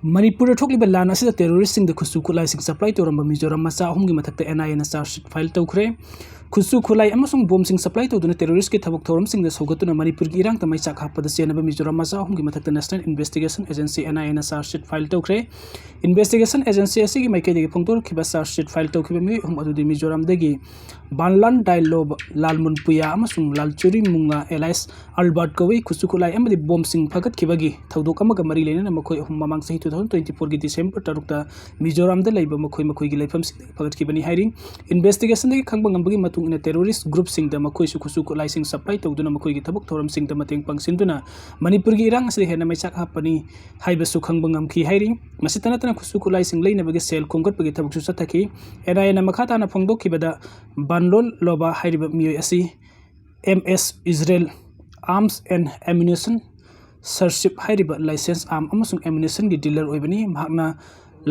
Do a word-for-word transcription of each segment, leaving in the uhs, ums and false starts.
ꯃꯅꯤꯄꯨꯔꯗ ꯊꯣꯛꯂꯤꯕ ꯂꯥꯟ ꯑꯁꯤꯗ ꯇꯦꯔꯣꯔꯤꯁꯁꯤꯡꯗ ꯈꯨꯠꯁꯨ ꯈꯨꯠꯂꯥꯏꯁꯤꯡ ꯁꯄ꯭ꯂꯥꯏ ꯇꯧꯔꯝꯕ ꯃꯤꯖꯣꯔꯥꯝ ꯃꯆꯥ ꯑꯍꯨꯝꯒꯤ ꯃꯊꯛꯇ ꯑꯦꯟ ꯑꯥꯏ ꯑꯦꯅ ꯆꯥꯔꯖ ꯁꯤꯠ ꯐꯥꯏꯜ ꯇꯧꯈ꯭ꯔꯦ꯫ ꯈꯨꯠꯁꯨ ꯈꯨꯠꯂꯥꯏ ꯑꯃꯁꯨꯡ ꯕꯣꯝꯁꯤꯡ ꯁꯄ꯭ꯂꯥꯏ ꯇꯧꯗꯨꯅ ꯇꯦꯔꯣꯔꯤꯁꯀꯤ ꯊꯕꯛ ꯊꯧꯔꯝꯁꯤꯡꯗ ꯁꯧꯒꯠꯇꯨꯅ ꯃꯅꯤꯄꯨꯔꯒꯤ ꯏꯔꯥꯡꯗ ꯃꯩꯆꯥꯛ ꯍꯥꯞꯄꯗ ꯆꯦꯟꯅꯕ ꯃꯤꯖꯣꯔꯥꯝ ꯃꯆꯥ ꯑꯍꯨꯝꯒꯤ ꯃꯊꯛꯇ ꯅꯦꯁꯅꯦꯜ ꯏꯟꯚꯦꯁꯇꯤꯒꯦꯁꯟ ꯑꯦꯖꯦꯟꯁꯤ, ꯑꯦꯟ ꯑꯥꯏ ꯑꯦꯅ ꯆꯥꯔꯖ ꯁꯤꯠ ꯐꯥꯏꯜ ꯇꯧꯈ꯭ꯔꯦ꯫ ꯏꯟꯚꯦꯁꯇꯤꯒꯦꯁꯟ ꯑꯦꯖꯦꯟꯁꯤ ꯑꯁꯤꯒꯤ ꯃꯥꯏꯀꯩꯗꯒꯤ ꯐꯣꯡꯗꯣꯔꯛꯈꯤꯕ ꯆꯥꯔꯖ ꯁꯤꯠ ꯐꯥꯏꯜ ꯇꯧꯈꯤꯕ ꯃꯤꯑꯣꯏ ꯑꯍꯨꯝ ꯑꯗꯨꯗꯤ ꯃꯤꯖꯣꯔꯥꯝꯗꯒꯤ ꯕꯥꯟꯂꯥꯟ ꯗꯥꯏꯂꯣꯕ, ꯂꯥꯜꯃꯨꯟ ꯄꯨꯌꯥ ꯑꯃꯁꯨꯡ ꯂꯥꯜꯆꯨꯔꯤ ꯃꯨꯡꯉꯥ ꯑꯦꯂꯥꯏꯁ ꯑꯜꯕꯥꯔꯠ ꯀꯧꯏ꯫ ꯈꯨꯠꯁꯨ ꯈꯨꯠꯂꯥꯏ ꯑꯃꯗꯤ ꯕꯣꯝꯁꯤꯡ ꯐꯒꯠꯈꯤꯕꯒꯤ ꯊꯧꯗꯣꯛ ꯑꯃꯒ ꯃꯔꯤ ꯂꯩꯅꯅ ꯃꯈꯣꯏ ꯑꯍꯨꯝ ꯃꯃꯥꯡ ꯆꯍꯤ two thousand twenty fourꯒꯤ December ꯇꯔꯨꯛꯇ ꯃꯤꯖꯣꯔꯥꯝꯗ ꯂꯩꯕ ꯃꯈꯣꯏ ꯃꯈꯣꯏꯒꯤ ꯂꯩꯐꯝꯁꯤꯡꯗꯒꯤ ꯐꯒꯠꯈꯤꯕꯅꯤ ꯍꯥꯏꯔꯤ꯫ ꯏꯟꯚꯦꯁꯇꯤꯒꯦꯁꯟꯗꯒꯤ ꯈꯪꯕ ꯉꯝꯕꯒꯤ ꯃꯇꯨꯡ ꯏꯟꯅ ꯇꯦꯔꯣꯔꯤꯁ ꯒ꯭ꯔꯨꯞꯁꯤꯡꯗ ꯃꯈꯣꯏꯁꯨ ꯈꯨꯠꯁꯨ ꯈꯨꯠꯂꯥꯏꯁꯤꯡ ꯁꯄ꯭ꯂꯥꯏ ꯇꯧꯗꯨꯅ ꯃꯈꯣꯏꯒꯤ ꯊꯕꯛ ꯊꯧꯔꯝꯁꯤꯡꯗ ꯃꯇꯦꯡ ꯄꯥꯡꯁꯤꯟꯗꯨꯅ ꯃꯅꯤꯄꯨꯔꯒꯤ ꯏꯔꯥꯡ ꯑꯁꯤꯗ ꯍꯦꯟꯅ ꯃꯩꯆꯥꯛ ꯍꯥꯞꯄꯅꯤ ꯍꯥꯏꯕꯁꯨ ꯈꯪꯕ ꯉꯝꯈꯤ ꯍꯥꯏꯔꯤ꯫ ꯃꯁꯤꯇ ꯅꯠꯇꯅ ꯈꯨꯠꯁꯨ ꯈꯨꯠꯂꯥꯏꯁꯤꯡ ꯂꯩꯅꯕꯒꯤ ꯁꯦꯜ ꯈꯣꯝꯒꯠꯄꯒꯤ ꯊꯕꯛꯁꯨ ꯆꯠꯊꯈꯤ꯫ ꯑꯦꯟ ꯑꯥꯏ ꯑꯦꯅ ꯃꯈꯥ ꯇꯥꯅ ꯐꯣꯡꯗꯣꯛꯈꯤꯕꯗ, ꯕꯥꯟꯂꯣꯟ ꯂꯣꯕꯥ ꯍꯥꯏꯔꯤꯕ ꯃꯤꯑꯣꯏ ꯑꯁꯤ ꯑꯦꯝ ꯑꯦꯁ ꯏꯖꯔꯦꯜ ꯑꯥꯔꯝꯁ ꯑꯦꯟ ꯑꯦꯃꯨꯅꯤꯁꯟ ꯁꯔꯁꯤꯞ ꯍꯥꯏꯔꯤꯕ ꯂꯥꯏꯁꯦꯟꯁ ꯑꯥꯔꯝ ꯑꯃꯁꯨꯡ ꯑꯦꯃꯨꯅꯤꯁꯟꯒꯤ ꯗꯤꯂꯔ ꯑꯣꯏꯕꯅꯤ꯫ ꯃꯍꯥꯛꯅ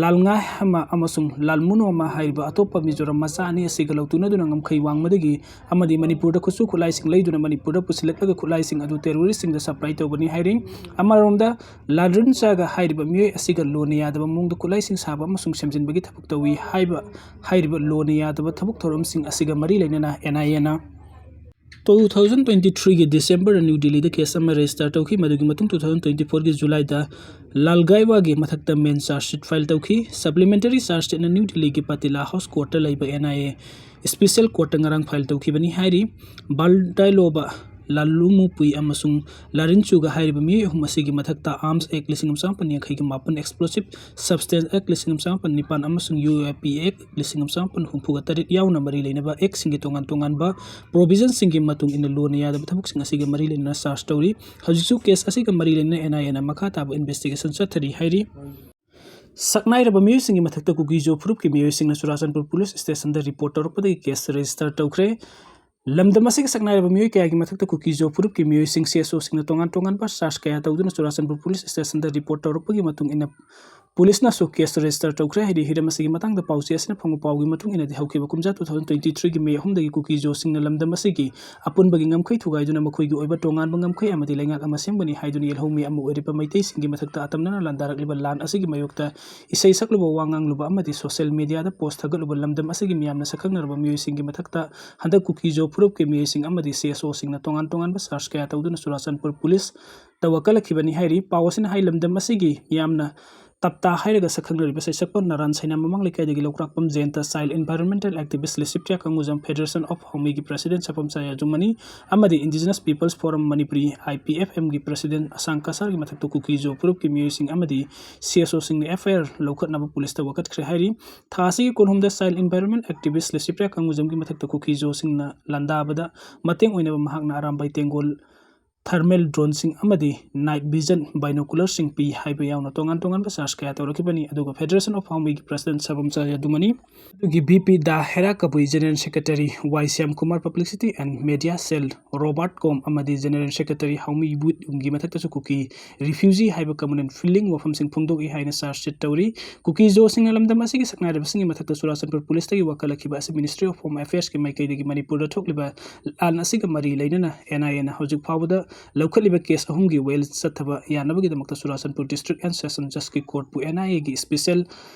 ꯂꯥꯜꯉꯥꯏꯍꯃ ꯑꯃꯁꯨꯡ ꯂꯥꯜꯃꯨꯅꯣꯃ ꯍꯥꯏꯔꯤꯕ ꯑꯇꯣꯞꯄ ꯃꯤꯖꯣꯔꯥꯝ ꯃꯆꯥ ꯑꯅꯤ ꯑꯁꯤꯒ ꯂꯧꯇꯨꯅꯗꯨꯅ ꯉꯝꯈꯩ ꯋꯥꯡꯃꯗꯒꯤ ꯑꯃꯗꯤ ꯃꯅꯤꯄꯨꯔꯗ ꯈꯨꯠꯁꯨ ꯈꯨꯠꯂꯥꯏꯁꯤꯡ ꯂꯩꯗꯨꯅ ꯃꯅꯤꯄꯨꯔꯗ ꯄꯨꯁꯤꯜꯂꯛꯂꯒ ꯈꯨꯠꯂꯥꯏꯁꯤꯡ ꯑꯗꯨ ꯇꯦꯔꯣꯔꯤꯁꯁꯤꯡꯗ ꯁꯄ꯭ꯂꯥꯏ ꯇꯧꯕꯅꯤ ꯍꯥꯏꯔꯤ꯫ ꯑꯃꯔꯣꯝꯗ, ꯂꯥꯜꯔꯤꯟꯆꯥꯒ ꯍꯥꯏꯔꯤꯕ ꯃꯤꯑꯣꯏ ꯑꯁꯤꯒ ꯂꯣꯟꯅ ꯌꯥꯗꯕ ꯃꯑꯣꯡꯗ ꯈꯨꯠꯂꯥꯏꯁꯤꯡ ꯁꯥꯕ ꯑꯃꯁꯨꯡ ꯁꯦꯝꯖꯤꯟꯕꯒꯤ ꯊꯕꯛ ꯇꯧꯏ ꯍꯥꯏꯕ ꯍꯥꯏꯔꯤꯕ ꯂꯣꯟꯅ ꯌꯥꯗꯕ ꯊꯕꯛ ꯊꯧꯔꯝꯁꯤꯡ ꯑꯁꯤꯒ ꯃꯔꯤ ꯂꯩꯅꯅ ꯑꯦꯟ ꯑꯥꯏ ꯑꯦꯅ two thousand twenty threeꯒꯤ Decemberꯗ ꯅ꯭ꯌꯨ ꯗꯤꯜꯂꯤꯗ ꯀꯦꯁ ꯑꯃ ꯔꯦꯖꯤꯁꯇꯔ ꯇꯧꯈꯤ꯫ ꯃꯗꯨꯒꯤ ꯃꯇꯨꯡ two thousand twenty fourꯒꯤ Julyꯗ ꯂꯥꯜꯒꯥꯏꯋꯥꯒꯤ ꯃꯊꯛꯇ ꯃꯦꯟ ꯆꯥꯔꯖ ꯁꯤꯠ ꯐꯥꯏꯜ ꯇꯧꯈꯤ꯫ ꯁꯄ꯭ꯂꯤꯃꯦꯟꯇꯔꯤ ꯆꯥꯔꯖ ꯁꯤꯠꯅ ꯅ꯭ꯌꯨ ꯗꯤꯜꯂꯤꯒꯤ ꯄꯥꯇꯤꯂꯥ ꯍꯥꯎꯁ ꯀꯣꯔꯠꯇ ꯂꯩꯕ ꯑꯦꯟ ꯑꯥꯏ ꯑꯦ ꯁ꯭ꯄꯦꯁꯦꯜ ꯀꯣꯔꯠꯇ ꯉꯔꯥꯡ ꯐꯥꯏꯜ ꯇꯧꯈꯤꯕꯅꯤ ꯍꯥꯏꯔꯤ꯫ ꯕꯥꯜꯗꯥꯏꯂꯣꯕ ꯂꯥꯂꯨꯃꯨꯄꯨꯏ ꯑꯃꯁꯨꯡ ꯂꯥꯔꯤꯟꯆꯨꯒ ꯍꯥꯏꯔꯤꯕ ꯃꯤꯑꯣꯏ ꯑꯍꯨꯝ ꯑꯁꯤꯒꯤ ꯃꯊꯛꯇ ꯑꯥꯔꯝꯁ ꯑꯦꯛ ꯂꯤꯁꯤꯡ ꯑꯃ ꯆꯥꯃꯥꯄꯟ ꯌꯥꯡꯈꯩꯒꯤ ꯃꯥꯄꯟ, ꯑꯦꯛꯁꯄ꯭ꯂꯣꯁꯤꯞ ꯁꯕꯁꯇꯦꯟꯁ ꯑꯦꯛ ꯂꯤꯁꯤꯡ ꯑꯃ ꯆꯥꯃꯥꯄꯟ ꯅꯤꯄꯥꯟ ꯑꯃꯁꯨꯡ ꯌꯨ ꯑꯦ ꯄꯤ ꯑꯦꯛ ꯂꯤꯁꯤꯡ ꯑꯃ ꯆꯥꯃꯥꯄꯟ ꯍꯨꯝꯐꯨꯒ ꯇꯔꯦꯠ ꯌꯥꯎꯅ ꯃꯔꯤ ꯂꯩꯅꯕ ꯑꯦꯛꯁꯤꯡꯒꯤ ꯇꯣꯉꯥꯟ ꯇꯣꯉꯥꯟꯕ ꯄ꯭ꯔꯣꯚꯤꯖꯟꯁꯤꯡꯒꯤ ꯃꯇꯨꯡ ꯏꯟꯅ ꯂꯣꯟꯅ ꯌꯥꯗꯕ ꯊꯕꯛꯁꯤꯡ ꯑꯁꯤꯒ ꯃꯔꯤ ꯂꯩꯅꯅ ꯆꯥꯔꯖ ꯇꯧꯔꯤ꯫ ꯍꯧꯖꯤꯛꯁꯨ ꯀꯦꯁ ꯑꯁꯤꯒ ꯃꯔꯤ ꯂꯩꯅꯅ ꯑꯦꯟ ꯑꯥꯏ ꯑꯦꯅ ꯃꯈꯥ ꯇꯥꯕ ꯏꯟꯚꯦꯁꯇꯤꯒꯦꯁꯟ ꯆꯠꯊꯔꯤ ꯍꯥꯏꯔꯤ꯫ ꯁꯛꯅꯥꯏꯔꯕ ꯃꯤꯑꯣꯏꯁꯤꯡꯒꯤ ꯃꯊꯛꯇ ꯀꯨꯀꯤꯖꯣ ꯐꯨꯔꯨꯞꯀꯤ ꯃꯤꯑꯣꯏꯁꯤꯡꯅ ꯆꯨꯔꯥꯆꯥꯟꯄꯨꯔ ꯄꯨꯂꯤꯁ ꯁ꯭ꯇꯦꯁꯟꯗ ꯔꯤꯄꯣꯔꯠ ꯇꯧꯔꯛꯄꯗꯒꯤ ꯀꯦꯁ ꯔꯦꯖꯤꯁꯇꯔ ꯇꯧꯈ꯭ꯔꯦ꯫ ꯂꯝꯗꯝ ꯑꯁꯤꯒꯤ ꯁꯛꯅꯥꯏꯔꯕ ꯃꯤꯑꯣꯏ ꯀꯌꯥꯒꯤ ꯃꯊꯛꯇ ꯀꯨꯀꯤ ꯖꯣ ꯐꯨꯔꯨꯞꯀꯤ ꯃꯤꯑꯣꯏꯁꯤꯡ, ꯁꯤ ꯑꯦꯁ ꯑꯣꯁꯤꯡꯅ ꯇꯣꯉꯥꯟ ꯇꯣꯉꯥꯟꯕ ꯆꯥꯔꯖ ꯀꯌꯥ ꯇꯧꯗꯨꯅ ꯆꯨꯔꯥꯆꯥꯟꯄꯨꯔ ꯄꯨꯂꯤꯁ ꯁ꯭ꯇꯦꯁꯟꯗ ꯔꯤꯄꯣꯔꯠ ꯇꯧꯔꯛꯄꯒꯤ ꯃꯇꯨꯡ ꯏꯟꯅ ꯄꯨꯂꯤꯁꯅꯁꯨ ꯀꯦꯁ ꯔꯦꯖꯤꯁꯇꯔ ꯇꯧꯈ꯭ꯔꯦ꯫ ꯍꯥꯏꯗꯤ ꯍꯤꯔꯝ ꯑꯁꯤꯒꯤ ꯃꯇꯥꯡꯗ ꯄꯥꯎꯆꯦ ꯑꯁꯤꯅ ꯐꯪꯕ ꯄꯥꯎꯒꯤ ꯃꯇꯨꯡ ꯏꯟꯅꯗꯤ ꯍꯧꯈꯤꯕ ꯀꯨꯝꯖꯥ two thousand twenty threeꯒꯤ May ꯑꯍꯨꯝꯗꯒꯤ ꯀꯨꯀꯤ ꯖꯣꯁꯤꯡꯅ ꯂꯝꯗꯝ ꯑꯁꯤꯒꯤ ꯑꯄꯨꯟꯕꯒꯤ ꯉꯝꯈꯩ ꯊꯨꯒꯥꯏꯗꯨꯅ ꯃꯈꯣꯏꯒꯤ ꯑꯣꯏꯕ ꯇꯣꯉꯥꯟꯕ ꯉꯝꯈꯩ ꯑꯃꯗꯤ ꯂꯩꯉꯥꯛ ꯑꯃ ꯁꯦꯝꯒꯅꯤ ꯍꯥꯏꯗꯨꯅ ꯌꯦꯜꯍꯧꯃꯤ ꯑꯃ ꯑꯣꯏꯔꯤꯕ ꯃꯩꯇꯩꯁꯤꯡꯒꯤ ꯃꯊꯛꯇ ꯑꯇꯝꯅꯅ ꯂꯥꯟꯗꯥꯔꯛꯂꯤꯕ ꯂꯥꯟ ꯑꯁꯤꯒꯤ ꯃꯥꯌꯣꯛꯇ ꯏꯁꯩ ꯁꯛꯂꯨꯕ, ꯋꯥ ꯉꯥꯡꯂꯨꯕ ꯑꯃꯗꯤ ꯁꯣꯁꯤꯌꯦꯜ ꯃꯤꯗꯤꯌꯥꯗ ꯄꯣꯁ ꯊꯥꯒꯠꯂꯨꯕ ꯂꯝꯗꯝ ꯑꯁꯤꯒꯤ ꯃꯤꯌꯥꯝꯅ ꯁꯛꯈꯪꯅꯔꯕ ꯃꯤꯑꯣꯏꯁꯤꯡꯒꯤ ꯃꯊꯛꯇ ꯍꯟꯗꯛ ꯀꯨꯀꯤ ꯖꯣ ꯐꯨꯔꯨꯞꯀꯤ ꯃꯤꯑꯣꯏꯁꯤꯡ ꯑꯃꯗꯤ ꯁꯤ ꯑꯦꯁ ꯑꯣꯁꯤꯡꯅ ꯇꯣꯉꯥꯟ ꯇꯣꯉꯥꯟꯕ ꯆꯥꯔꯖ ꯀꯌꯥ ꯇꯧꯗꯨꯅ ꯆꯨꯔꯥꯆꯥꯟꯄꯨꯔ ꯄꯨꯂꯤꯁꯇ ꯋꯥꯀꯠꯂꯛꯈꯤꯕꯅꯤ ꯍꯥꯏꯔꯤ꯫ ꯄꯥꯎ ꯑꯁꯤꯅ ꯍꯥꯏ ꯂꯝꯗꯝ ꯑꯁꯤꯒꯤ ꯃꯤꯌꯥꯝꯅ ꯇꯞꯇꯥ ꯍꯥꯏꯔꯒ ꯁꯛꯈꯪꯅꯔꯤꯕ ꯁꯩꯁꯛꯄ ꯅꯥꯔꯥꯟ ꯁꯩꯅꯥ ꯃꯃꯥꯡ ꯂꯩꯀꯥꯏꯗꯒꯤ ꯂꯧꯀ꯭ꯔꯥꯛꯄꯝ Jayanta, child environmental activist Licypriya Kangujam, federation of ꯍꯥꯎꯃꯤꯒꯤ ꯄ꯭ꯔꯦꯁꯤꯗꯦꯟꯠ ꯁꯥꯐꯝꯆꯥ ꯌꯥꯖꯨꯃꯅꯤ ꯑꯃꯗꯤ indigenous peoples forum Manipuri, I P F M ꯒꯤ ꯄ꯭ꯔꯦꯁꯤꯗꯦꯟꯠ ꯑꯁꯥꯡ ꯀꯁꯥꯔꯒꯤ ꯃꯊꯛꯇ ꯀꯨꯀꯤ ꯖꯣ ꯐꯨꯔꯨꯞꯀꯤ ꯃꯤꯑꯣꯏꯁꯤꯡ ꯑꯃꯗꯤ ꯁꯤ ꯑꯦꯁ ꯑꯣꯁꯤꯡꯅ ꯑꯦꯐ ꯑꯥꯏ ꯑꯥꯔ ꯂꯧꯈꯠꯅꯕ ꯄꯨꯂꯤꯁꯇ ꯋꯥꯀꯠꯈ꯭ꯔꯦ ꯍꯥꯏꯔꯤ꯫ ꯊꯥ ꯑꯁꯤꯒꯤ ꯀꯨꯟꯍꯨꯝꯗ ꯆꯥꯏꯜ ꯏꯟꯚꯥꯏꯔꯣꯟꯃꯦꯟ ꯑꯦꯛꯇꯤꯚꯤꯁ꯭ꯠ ꯂꯤꯁꯤꯄ꯭ꯔꯤꯌꯥ ꯀꯪꯒꯨꯖꯝꯒꯤ ꯃꯊꯛꯇ ꯀꯨꯀꯤ ꯖꯣꯁꯤꯡꯅ ꯂꯥꯟꯗꯥꯕꯗ ꯃꯇꯦꯡ ꯑꯣꯏꯅꯕ ꯃꯍꯥꯛꯅ ꯑꯔꯥꯝꯕꯥꯏ ꯇꯦꯡꯒꯣꯜ, ꯊꯔꯃꯦꯜ ꯗ꯭ꯔꯣꯟꯁꯤꯡ ꯑꯃꯗꯤ ꯅꯥꯏꯠ ꯚꯤꯖꯟ ꯕꯥꯏꯅꯣꯀꯨꯂꯔꯁꯤꯡ ꯄꯤ ꯍꯥꯏꯕ ꯌꯥꯎꯅ ꯇꯣꯉꯥꯟ ꯇꯣꯉꯥꯟꯕ ꯆꯥꯔꯖ ꯀꯌꯥ ꯇꯧꯔꯛꯈꯤꯕꯅꯤ꯫ ꯑꯗꯨꯒ ꯐꯦꯗꯔꯦꯁꯟ ꯑꯣꯐ ꯍꯥꯎꯃꯤꯒꯤ ꯄ꯭ꯔꯦꯁꯤꯗꯦꯟꯠ ꯁꯥꯕꯝꯆꯥ ꯌꯥꯗꯨꯃꯅꯤ, ꯑꯗꯨꯒꯤ ꯚꯤ ꯄꯤ ꯗꯥ Hera Kabui, general secretary Y Shyam Kumar, publicity and media cell Robert Kom ꯑꯃꯗꯤ ꯖꯦꯅꯔꯦꯜ ꯁꯦꯀ꯭ꯔꯦꯇꯔꯤ ꯍꯥꯎꯃꯤ ꯌꯨꯠꯒꯤ ꯃꯊꯛꯇꯁꯨ ꯀꯨꯀꯤ ꯔꯤꯐ꯭ꯌꯨꯖꯤ ꯍꯥꯏꯕ ꯀꯃꯟ ꯑꯦꯟ ꯐꯤꯂꯤꯡ ꯋꯥꯐꯝꯁꯤꯡ ꯐꯣꯡꯗꯣꯛꯏ ꯍꯥꯏꯅ ꯆꯥꯔꯖ ꯁꯤꯠ ꯇꯧꯔꯤ꯫ ꯀꯨꯀꯤ ꯖꯣꯁꯤꯡꯅ ꯂꯝꯗꯝ ꯑꯁꯤꯒꯤ ꯁꯛꯅꯥꯏꯔꯕꯁꯤꯡꯒꯤ ꯃꯊꯛꯇ ꯆꯨꯔꯥꯆꯥꯟꯄꯨꯔ ꯄꯨꯂꯤꯁꯇꯒꯤ ꯋꯥꯀꯠꯂꯛꯈꯤꯕ ꯑꯁꯤ ꯃꯤꯅꯤꯁꯇ꯭ꯔꯤ ꯑꯣꯐ ꯍꯣꯝ ꯑꯦꯐꯤꯌꯔꯁꯀꯤ ꯃꯥꯏꯀꯩꯗꯒꯤ ꯃꯅꯤꯄꯨꯔꯗ ꯊꯣꯛꯂꯤꯕ ꯂꯥꯟ ꯑꯁꯤꯒ ꯃꯔꯤ ꯂꯩꯅꯅ ꯑꯦꯟ ꯑꯥꯏ ꯑꯦꯅ ꯍꯧꯖꯤꯛ ꯐꯥꯎꯕꯗ ꯂꯧꯈꯠꯂꯤꯕ ꯀꯦꯁ ꯑꯍꯨꯝꯒꯤ ꯋꯦꯜ ꯆꯠꯊꯕ ꯌꯥꯅꯕꯒꯤꯗꯃꯛꯇ ꯆꯨꯔꯥꯆꯥꯟꯄꯨꯔ ꯗꯤꯁꯇ꯭ꯔꯤꯛ ꯑꯦꯟ ꯁꯦꯁꯟ ꯖꯁꯀꯤ ꯀꯣꯔꯠꯄꯨ ꯑꯦꯟ ꯑꯥꯏ ꯑꯦꯒꯤ ꯁ꯭ꯄꯦꯁꯦꯜ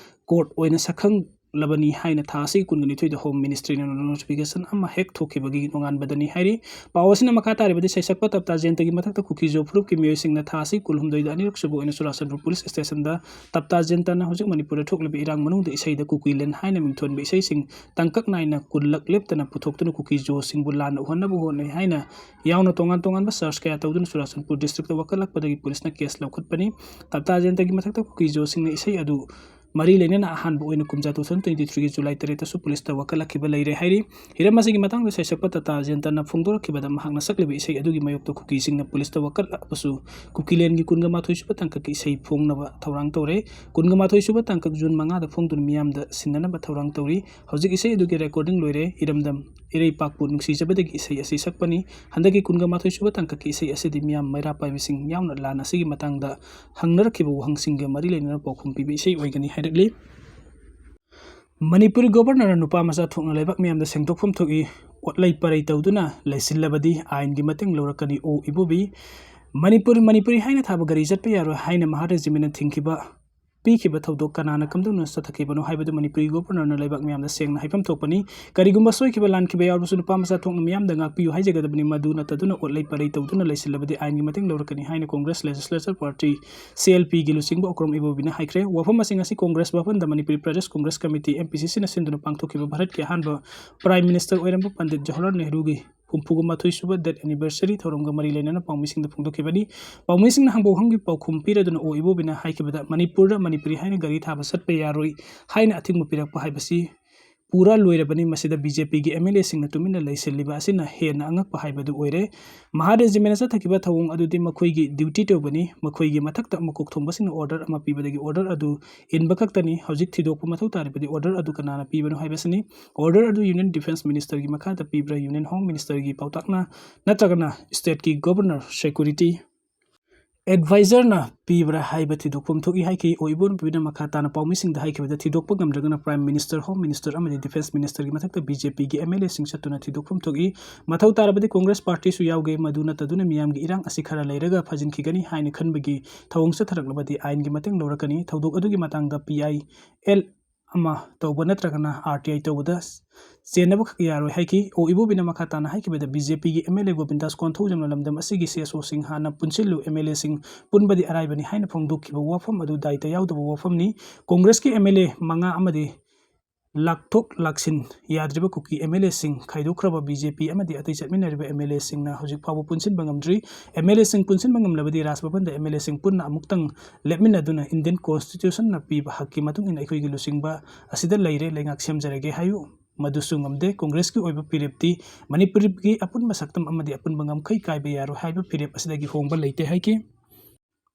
ꯀꯣꯔꯠ ꯑꯣꯏꯅ ꯁꯛꯈꯪꯂꯕꯅꯤ ꯍꯥꯏꯅ ꯊꯥ ꯑꯁꯤꯒꯤ ꯀꯨꯟꯒ ꯅꯤꯊꯣꯏꯗ ꯍꯣꯝ ꯃꯤꯅꯤꯁꯇ꯭ꯔꯤꯅ ꯅꯣꯇꯤꯐꯤꯀꯦꯁꯟ ꯑꯃ ꯍꯦꯛ ꯊꯣꯛꯈꯤꯕꯒꯤ ꯅꯣꯡꯉꯥꯟꯕꯗꯅꯤ ꯍꯥꯏꯔꯤ꯫ ꯄꯥꯎ ꯑꯁꯤꯅ ꯃꯈꯥ ꯇꯥꯔꯤꯕꯗꯤ ꯁꯩꯁꯛꯄ ꯇꯞꯇꯥ ꯖꯌꯟꯇꯒꯤ ꯃꯊꯛꯇ ꯀꯨꯀꯤ ꯖꯣ ꯐꯨꯔꯨꯞꯀꯤ ꯃꯤꯑꯣꯏꯁꯤꯡꯅ ꯊꯥ ꯑꯁꯤ ꯀꯨꯟꯍꯨꯝꯗꯣꯏꯗ ꯑꯅꯤꯔꯛ ꯁꯨꯕ ꯑꯣꯏꯅ ꯆꯨꯔꯥꯆꯥꯟꯄꯨꯔ ꯄꯨꯂꯤꯁ ꯁ꯭ꯇꯦꯁꯟꯗ ꯇꯞꯇꯥ ꯖꯌꯟꯇꯅ ꯍꯧꯖꯤꯛ ꯃꯅꯤꯄꯨꯔꯗ ꯊꯣꯛꯂꯤꯕ ꯏꯔꯥꯡ ꯃꯅꯨꯡꯗ ꯏꯁꯩꯗ ꯀꯨꯀꯤꯂꯦꯟ ꯍꯥꯏꯅ ꯃꯤꯡꯊꯣꯟꯕ ꯏꯁꯩꯁꯤꯡ ꯇꯥꯡꯀꯛ ꯅꯥꯏꯅ ꯀꯨꯟꯂꯛ ꯂꯦꯞꯇꯅ ꯄꯨꯊꯣꯛꯇꯨꯅ ꯀꯨꯀꯤ ꯖꯣꯁꯤꯡꯕꯨ ꯂꯥꯟꯅ ꯎꯍꯟꯅꯕ ꯍꯣꯠꯅꯩ ꯍꯥꯏꯅ ꯌꯥꯎꯅ ꯇꯣꯉꯥꯟ ꯇꯣꯉꯥꯟꯕ ꯆꯥꯔꯖ ꯀꯌꯥ ꯇꯧꯗꯨꯅ ꯆꯨꯔꯥꯆꯥꯟꯄꯨꯔ ꯗꯤꯁꯇ꯭ꯔꯤꯛꯇ ꯋꯥꯀꯠꯂꯛꯄꯗꯒꯤ ꯄꯨꯂꯤꯁꯅ ꯀꯦꯁ ꯂꯧꯈꯠꯄꯅꯤ꯫ ꯇꯞꯇꯥ ꯖꯌꯟꯇꯒꯤ ꯃꯊꯛꯇ ꯀꯨꯀꯤ ꯖꯣꯁꯤꯡꯅ ꯏꯁꯩ ꯑꯗꯨ ꯃꯔꯤ ꯂꯩꯅꯅ ꯑꯍꯥꯟꯕ ꯑꯣꯏꯅ ꯀꯨꯝꯖꯥ two thousand twenty three ꯒꯤ July ꯇꯔꯦꯠꯇꯁꯨ ꯄꯨꯂꯤꯁꯇ ꯋꯥꯀꯠꯂꯛꯈꯤꯕ ꯂꯩꯔꯦ ꯍꯥꯏꯔꯤ꯫ ꯍꯤꯔꯝ ꯑꯁꯤꯒꯤ ꯃꯇꯥꯡꯗ ꯁꯩꯁꯛꯄ ꯇꯥꯇꯥ ꯖꯦꯟꯇꯅ ꯐꯣꯡꯗꯣꯔꯛꯈꯤꯕꯗ ꯃꯍꯥꯛꯅ ꯁꯛꯂꯤꯕ ꯏꯁꯩ ꯑꯗꯨꯒꯤ ꯃꯥꯌꯣꯛꯇ ꯀꯨꯀꯤꯁꯤꯡꯅ ꯄꯨꯂꯤꯁꯇ ꯋꯥꯀꯠꯂꯛꯄꯁꯨ ꯀꯨꯀꯤꯂꯦꯟꯒꯤ ꯀꯨꯟꯒ ꯃꯥꯊꯣꯏ ꯁꯨꯕ ꯇꯥꯡꯀꯛꯀꯤ ꯏꯁꯩ ꯐꯣꯡꯅꯕ ꯊꯧꯔꯥꯡ ꯇꯧꯔꯦ꯫ ꯀꯨꯟꯒ ꯃꯥꯊꯣꯏ ꯁꯨꯕ ꯇꯥꯡꯀꯛ June ꯃꯉꯥꯗ ꯐꯣꯡꯗꯨꯅ ꯃꯤꯌꯥꯝꯗ ꯁꯤꯟꯅꯅꯕ ꯊꯧꯔꯥꯡ ꯇꯧꯔꯤ꯫ ꯍꯧꯖꯤꯛ ꯏꯁꯩ ꯑꯗꯨꯒꯤ recording ꯂꯣꯏꯔꯦ꯫ ꯏꯔꯝꯗꯝ ꯏꯔꯩꯄꯥꯛꯄꯨ ꯅꯨꯡꯁꯤꯖꯕꯗꯒꯤ ꯏꯁꯩ ꯑꯁꯤ ꯁꯛꯄꯅꯤ꯫ ꯍꯟꯗꯛꯀꯤ ꯀꯨꯟꯒ ꯃꯥꯊꯣꯏ ꯁꯨꯕ ꯇꯥꯡꯀꯛꯀꯤ ꯏꯁꯩ ꯑꯁꯤꯗꯤ ꯃꯤꯌꯥꯝ ꯃꯩꯔꯥ ꯄꯥꯏꯕꯁꯤꯡ ꯌꯥꯎꯅ ꯂꯥꯟ ꯑꯁꯤꯒꯤ ꯃꯇꯥꯡꯗ ꯍꯪꯅꯔꯛꯈꯤꯕ ꯋꯥꯍꯪꯁꯤꯡꯒ ꯃꯔꯤ ꯂꯩꯅꯅ ꯄꯥꯎꯈꯨꯝ ꯄꯤꯕ ꯏꯁꯩ ꯑꯣꯏꯒꯅꯤ ꯍꯥꯏꯔꯛꯂꯤ꯫ ꯃꯅꯤꯄꯨꯔ ꯒꯣꯕꯔꯅꯔꯅ ꯅꯨꯄꯥ ꯃꯆꯥ ꯊꯣꯛꯅ ꯂꯩꯕꯥꯛ ꯃꯤꯌꯥꯝꯗ ꯁꯦꯡꯗꯣꯛꯐꯝ ꯊꯣꯛꯏ, ꯑꯣꯠꯂꯩ ꯄꯔꯩ ꯇꯧꯗꯨꯅ ꯂꯩꯁꯤꯜꯂꯕꯗꯤ ꯑꯥꯏꯟꯒꯤ ꯃꯇꯦꯡ ꯂꯧꯔꯛꯀꯅꯤ ꯑꯣ ꯏꯕꯣꯕꯤ꯫ ꯃꯅꯤꯄꯨꯔ, ꯃꯅꯤꯄꯨꯔꯤ ꯍꯥꯏꯅ ꯊꯥꯕ ꯒꯥꯔꯤ ꯆꯠꯄ ꯌꯥꯔꯣꯏ ꯍꯥꯏꯅ ꯃꯍꯥ ꯔꯦꯖꯤꯃꯦꯟꯅ ꯊꯤꯡꯈꯤꯕ, ꯄꯤꯈꯤꯕ ꯊꯧꯗꯣꯛ ꯀꯅꯥꯅ ꯀꯝꯗꯧꯅ ꯆꯠꯊꯈꯤꯕꯅꯣ ꯍꯥꯏꯕꯗꯨ ꯃꯅꯤꯄꯨꯔꯤ ꯒꯣꯕꯔꯅꯔꯅ ꯂꯩꯕꯥꯛ ꯃꯤꯌꯥꯝꯗ ꯁꯦꯡꯅ ꯍꯥꯏꯐꯝ ꯊꯣꯛꯄꯅꯤ꯫ ꯀꯔꯤꯒꯨꯝꯕ ꯁꯣꯏꯈꯤꯕ ꯂꯥꯟꯈꯤꯕ ꯌꯥꯎꯔꯕꯁꯨ ꯅꯨꯄꯥ ꯃꯆꯥ ꯊꯣꯛꯅ ꯃꯤꯌꯥꯝꯗ ꯉꯥꯛꯄꯤꯌꯨ ꯍꯥꯏꯖꯒꯗꯕꯅꯤ꯫ ꯃꯗꯨ ꯅꯠꯇꯗꯨꯅ ꯑꯣꯠꯂꯩ ꯄꯔꯩ ꯇꯧꯗꯨꯅ ꯂꯩꯁꯤꯜꯂꯕꯗꯤ ꯑꯥꯏꯟꯒꯤ ꯃꯇꯦꯡ ꯂꯧꯔꯛꯀꯅꯤ ꯍꯥꯏꯅ Congress Legislature Party, C L P ꯒꯤ ꯂꯨꯆꯤꯡꯕ ꯑꯣꯀ꯭ꯔꯝ ꯏꯕꯣꯕꯤꯅ ꯍꯥꯏꯈ꯭ꯔꯦ꯫ ꯋꯥꯐꯝ ꯑꯁꯤꯡ ꯑꯁꯤ Congress ꯚꯕꯟꯗ Manipuri Pradesh Congress Committee, M P C C ꯅ ꯁꯤꯟꯗꯨꯅ ꯄꯥꯡꯊꯣꯛꯈꯤꯕ ꯚꯥꯔꯠꯀꯤ ꯑꯍꯥꯟꯕ Prime Minister ꯑꯣꯏꯔꯝꯕ ꯄꯟꯗꯤꯠ ꯖꯋꯥꯍꯔꯂꯥꯜ ꯅꯦꯍꯔꯨꯒꯤ ꯍꯨꯝꯐꯨꯒ ꯃꯥꯊꯣꯏ ꯁꯨꯕ death anniversary ꯊꯧꯔꯝꯒ ꯃꯔꯤ ꯂꯩꯅꯅ ꯄꯥꯎꯃꯤꯁꯤꯡꯗ ꯐꯣꯡꯗꯣꯛꯈꯤꯕꯅꯤ꯫ ꯄꯥꯎꯃꯤꯁꯤꯡꯅ ꯍꯪꯕ ꯋꯥꯍꯪꯒꯤ ꯄꯥꯎꯈꯨꯝ ꯄꯤꯔꯗꯨꯅ ꯑꯣ ꯏꯕꯣꯕꯤꯅ ꯍꯥꯏꯈꯤꯕꯗ, ꯃꯅꯤꯄꯨꯔꯗ ꯃꯅꯤꯄꯨꯔꯤ ꯍꯥꯏꯅ ꯒꯥꯔꯤ ꯊꯥꯕ ꯆꯠꯄ ꯌꯥꯔꯣꯏ ꯍꯥꯏꯅ ꯑꯊꯤꯡꯕ ꯄꯤꯔꯛꯄ ꯍꯥꯏꯕꯁꯤ ꯄꯨꯔꯥ ꯂꯣꯏꯔꯕꯅꯤ꯫ ꯃꯁꯤꯗ B J P ꯒꯤ M L A ꯁꯤꯡꯅ ꯇꯨꯃꯤꯟꯅ ꯂꯩꯁꯤꯜꯂꯤꯕ ꯑꯁꯤꯅ ꯍꯦꯟꯅ ꯑꯉꯛꯄ ꯍꯥꯏꯕꯗꯨ ꯑꯣꯏꯔꯦ꯫ ꯃꯍꯥ ꯔꯦꯖꯤꯃꯦꯟꯅ ꯆꯠꯊꯈꯤꯕ ꯊꯧꯑꯣꯡ ꯑꯗꯨꯗꯤ ꯃꯈꯣꯏꯒꯤ duty ꯇꯧꯕꯅꯤ꯫ ꯃꯈꯣꯏꯒꯤ ꯃꯊꯛꯇ ꯃꯀꯣꯛ ꯊꯣꯡꯕꯁꯤꯡꯅ order ꯑꯃ ꯄꯤꯕꯗꯒꯤ order ꯑꯗꯨ ꯏꯟꯕ ꯈꯛꯇꯅꯤ꯫ ꯍꯧꯖꯤꯛ ꯊꯤꯗꯣꯛꯄ ꯃꯊꯧ ꯇꯥꯔꯤꯕꯗꯤ order ꯑꯗꯨ ꯀꯅꯥꯅ ꯄꯤꯕꯅꯣ ꯍꯥꯏꯕꯁꯤꯅꯤ꯫ Order ꯑꯗꯨ Union Defence Minister ꯒꯤ ꯃꯈꯥꯗ ꯄꯤꯕ꯭ꯔꯥ, Union Home Minister ꯒꯤ ꯄꯥꯎꯇꯥꯛꯅ ꯅꯠꯇ꯭ꯔꯒꯅ state ꯀꯤ Governor, Security Advisor ꯅ ꯄꯤꯕ꯭ꯔꯥ ꯍꯥꯏꯕ ꯊꯤꯗꯣꯛꯐꯝ ꯊꯣꯛꯏ ꯍꯥꯏꯈꯤ꯫ ꯑꯣ ꯏꯕꯣꯕꯤꯅ ꯃꯈꯥ ꯇꯥꯅ ꯄꯥꯎꯃꯤꯁꯤꯡꯗ ꯍꯥꯏꯈꯤꯕꯗ, ꯊꯤꯗꯣꯛꯄ ꯉꯝꯗ꯭ꯔꯒꯅ Prime Minister, Home Minister ꯑꯃꯗꯤ Defence Minister ꯒꯤ ꯃꯊꯛꯇ B J P ꯒꯤ M L A ꯁꯤꯡ ꯆꯠꯇꯨꯅ ꯊꯤꯗꯣꯛꯐꯝ ꯊꯣꯛꯏ꯫ ꯃꯊꯧ ꯇꯥꯔꯕꯗꯤ Congress Party ꯁꯨ ꯌꯥꯎꯒꯦ꯫ ꯃꯗꯨ ꯅꯠꯇꯗꯨꯅ ꯃꯤꯌꯥꯝꯒꯤ ꯏꯔꯥꯡ ꯑꯁꯤ ꯈꯔ ꯂꯩꯔꯒ ꯐꯖꯤꯟꯈꯤꯒꯅꯤ ꯍꯥꯏꯅ ꯈꯟꯕꯒꯤ ꯊꯧꯑꯣꯡ ꯆꯠꯊꯔꯛꯂꯕꯗꯤ ꯑꯥꯏꯟꯒꯤ ꯃꯇꯦꯡ ꯂꯧꯔꯛꯀꯅꯤ꯫ ꯊꯧꯗꯣꯛ ꯑꯗꯨꯒꯤ ꯃꯇꯥꯡꯗ P I L ꯑꯃ ꯇꯧꯕ ꯅꯠꯇ꯭ꯔꯒꯅ R T I ꯇꯧꯕꯗ ꯆꯦꯟꯅꯕꯈꯛ ꯌꯥꯔꯣꯏ ꯍꯥꯏꯈꯤ꯫ ꯑꯣ ꯏꯕꯣꯕꯤꯅ ꯃꯈꯥ ꯇꯥꯅ ꯍꯥꯏꯈꯤꯕꯗ, B J P ꯒꯤ M L A ꯒꯣꯕꯤꯟꯗꯥꯁ ꯀꯣꯟꯊꯧꯖꯝꯅ ꯂꯝꯗꯝ ꯑꯁꯤꯒꯤ C S O ꯁꯤꯡ ꯍꯥꯟꯅ ꯄꯨꯟꯁꯤꯜꯂꯨ, M L A ꯁꯤꯡ ꯄꯨꯟꯕꯗꯤ ꯑꯔꯥꯏꯕꯅꯤ ꯍꯥꯏꯅ ꯐꯣꯡꯗꯣꯛꯈꯤꯕ ꯋꯥꯐꯝ ꯑꯗꯨ ꯗꯥꯏꯇ ꯌꯥꯎꯗꯕ ꯋꯥꯐꯝꯅꯤ꯫ Congress ꯀꯤ M L A ꯃꯉꯥ ꯑꯃꯗꯤ ꯂꯥꯛꯊꯣꯛ ꯂꯥꯛꯁꯤꯟ ꯌꯥꯗ꯭ꯔꯤꯕ ꯀꯨꯀꯤ MLAꯁꯤꯡ, ꯈꯥꯏꯗꯣꯛꯈ꯭ꯔꯕ BJP ꯑꯃꯗꯤ ꯑꯇꯩ ꯆꯠꯃꯤꯟꯅꯔꯤꯕ MLAꯁꯤꯡꯅ ꯍꯧꯖꯤꯛ ꯐꯥꯎꯕ ꯄꯨꯟꯁꯤꯟꯕ ꯉꯝꯗ꯭ꯔꯤ꯫ MLAꯁꯤꯡ ꯄꯨꯟꯁꯤꯟꯕ ꯉꯝꯂꯕꯗꯤ ꯔꯥꯖ ꯚꯕꯟꯗ MLAꯁꯤꯡ ꯄꯨꯟꯅ ꯑꯃꯨꯛꯇꯪ ꯂꯦꯞꯃꯤꯟꯅꯗꯨꯅ Indian Constitutionꯅ ꯄꯤꯕ ꯍꯛꯀꯤ ꯃꯇꯨꯡ ꯏꯟꯅ ꯑꯩꯈꯣꯏꯒꯤ ꯂꯨꯆꯤꯡꯕ ꯑꯁꯤꯗ ꯂꯩꯔꯦ, ꯂꯩꯉꯥꯛ ꯁꯦꯝꯖꯔꯒꯦ ꯍꯥꯏꯌꯨ꯫ ꯃꯗꯨꯁꯨ ꯉꯝꯗꯦ꯫ ꯀꯣꯡꯒ꯭ꯔꯦꯁꯀꯤ ꯑꯣꯏꯕ ꯐꯤꯔꯦꯞꯇꯤ ꯃꯅꯤꯄꯨꯔꯒꯤ ꯑꯄꯨꯟꯕ ꯁꯛꯇꯝ ꯑꯃꯗꯤ ꯑꯄꯨꯟꯕ ꯉꯝꯈꯩ ꯀꯥꯏꯕ ꯌꯥꯔꯣꯏ ꯍꯥꯏꯕ ꯐꯤꯔꯦꯞ ꯑꯁꯤꯗꯒꯤ ꯍꯣꯡꯕ ꯂꯩꯇꯦ ꯍꯥꯏꯈꯤ꯫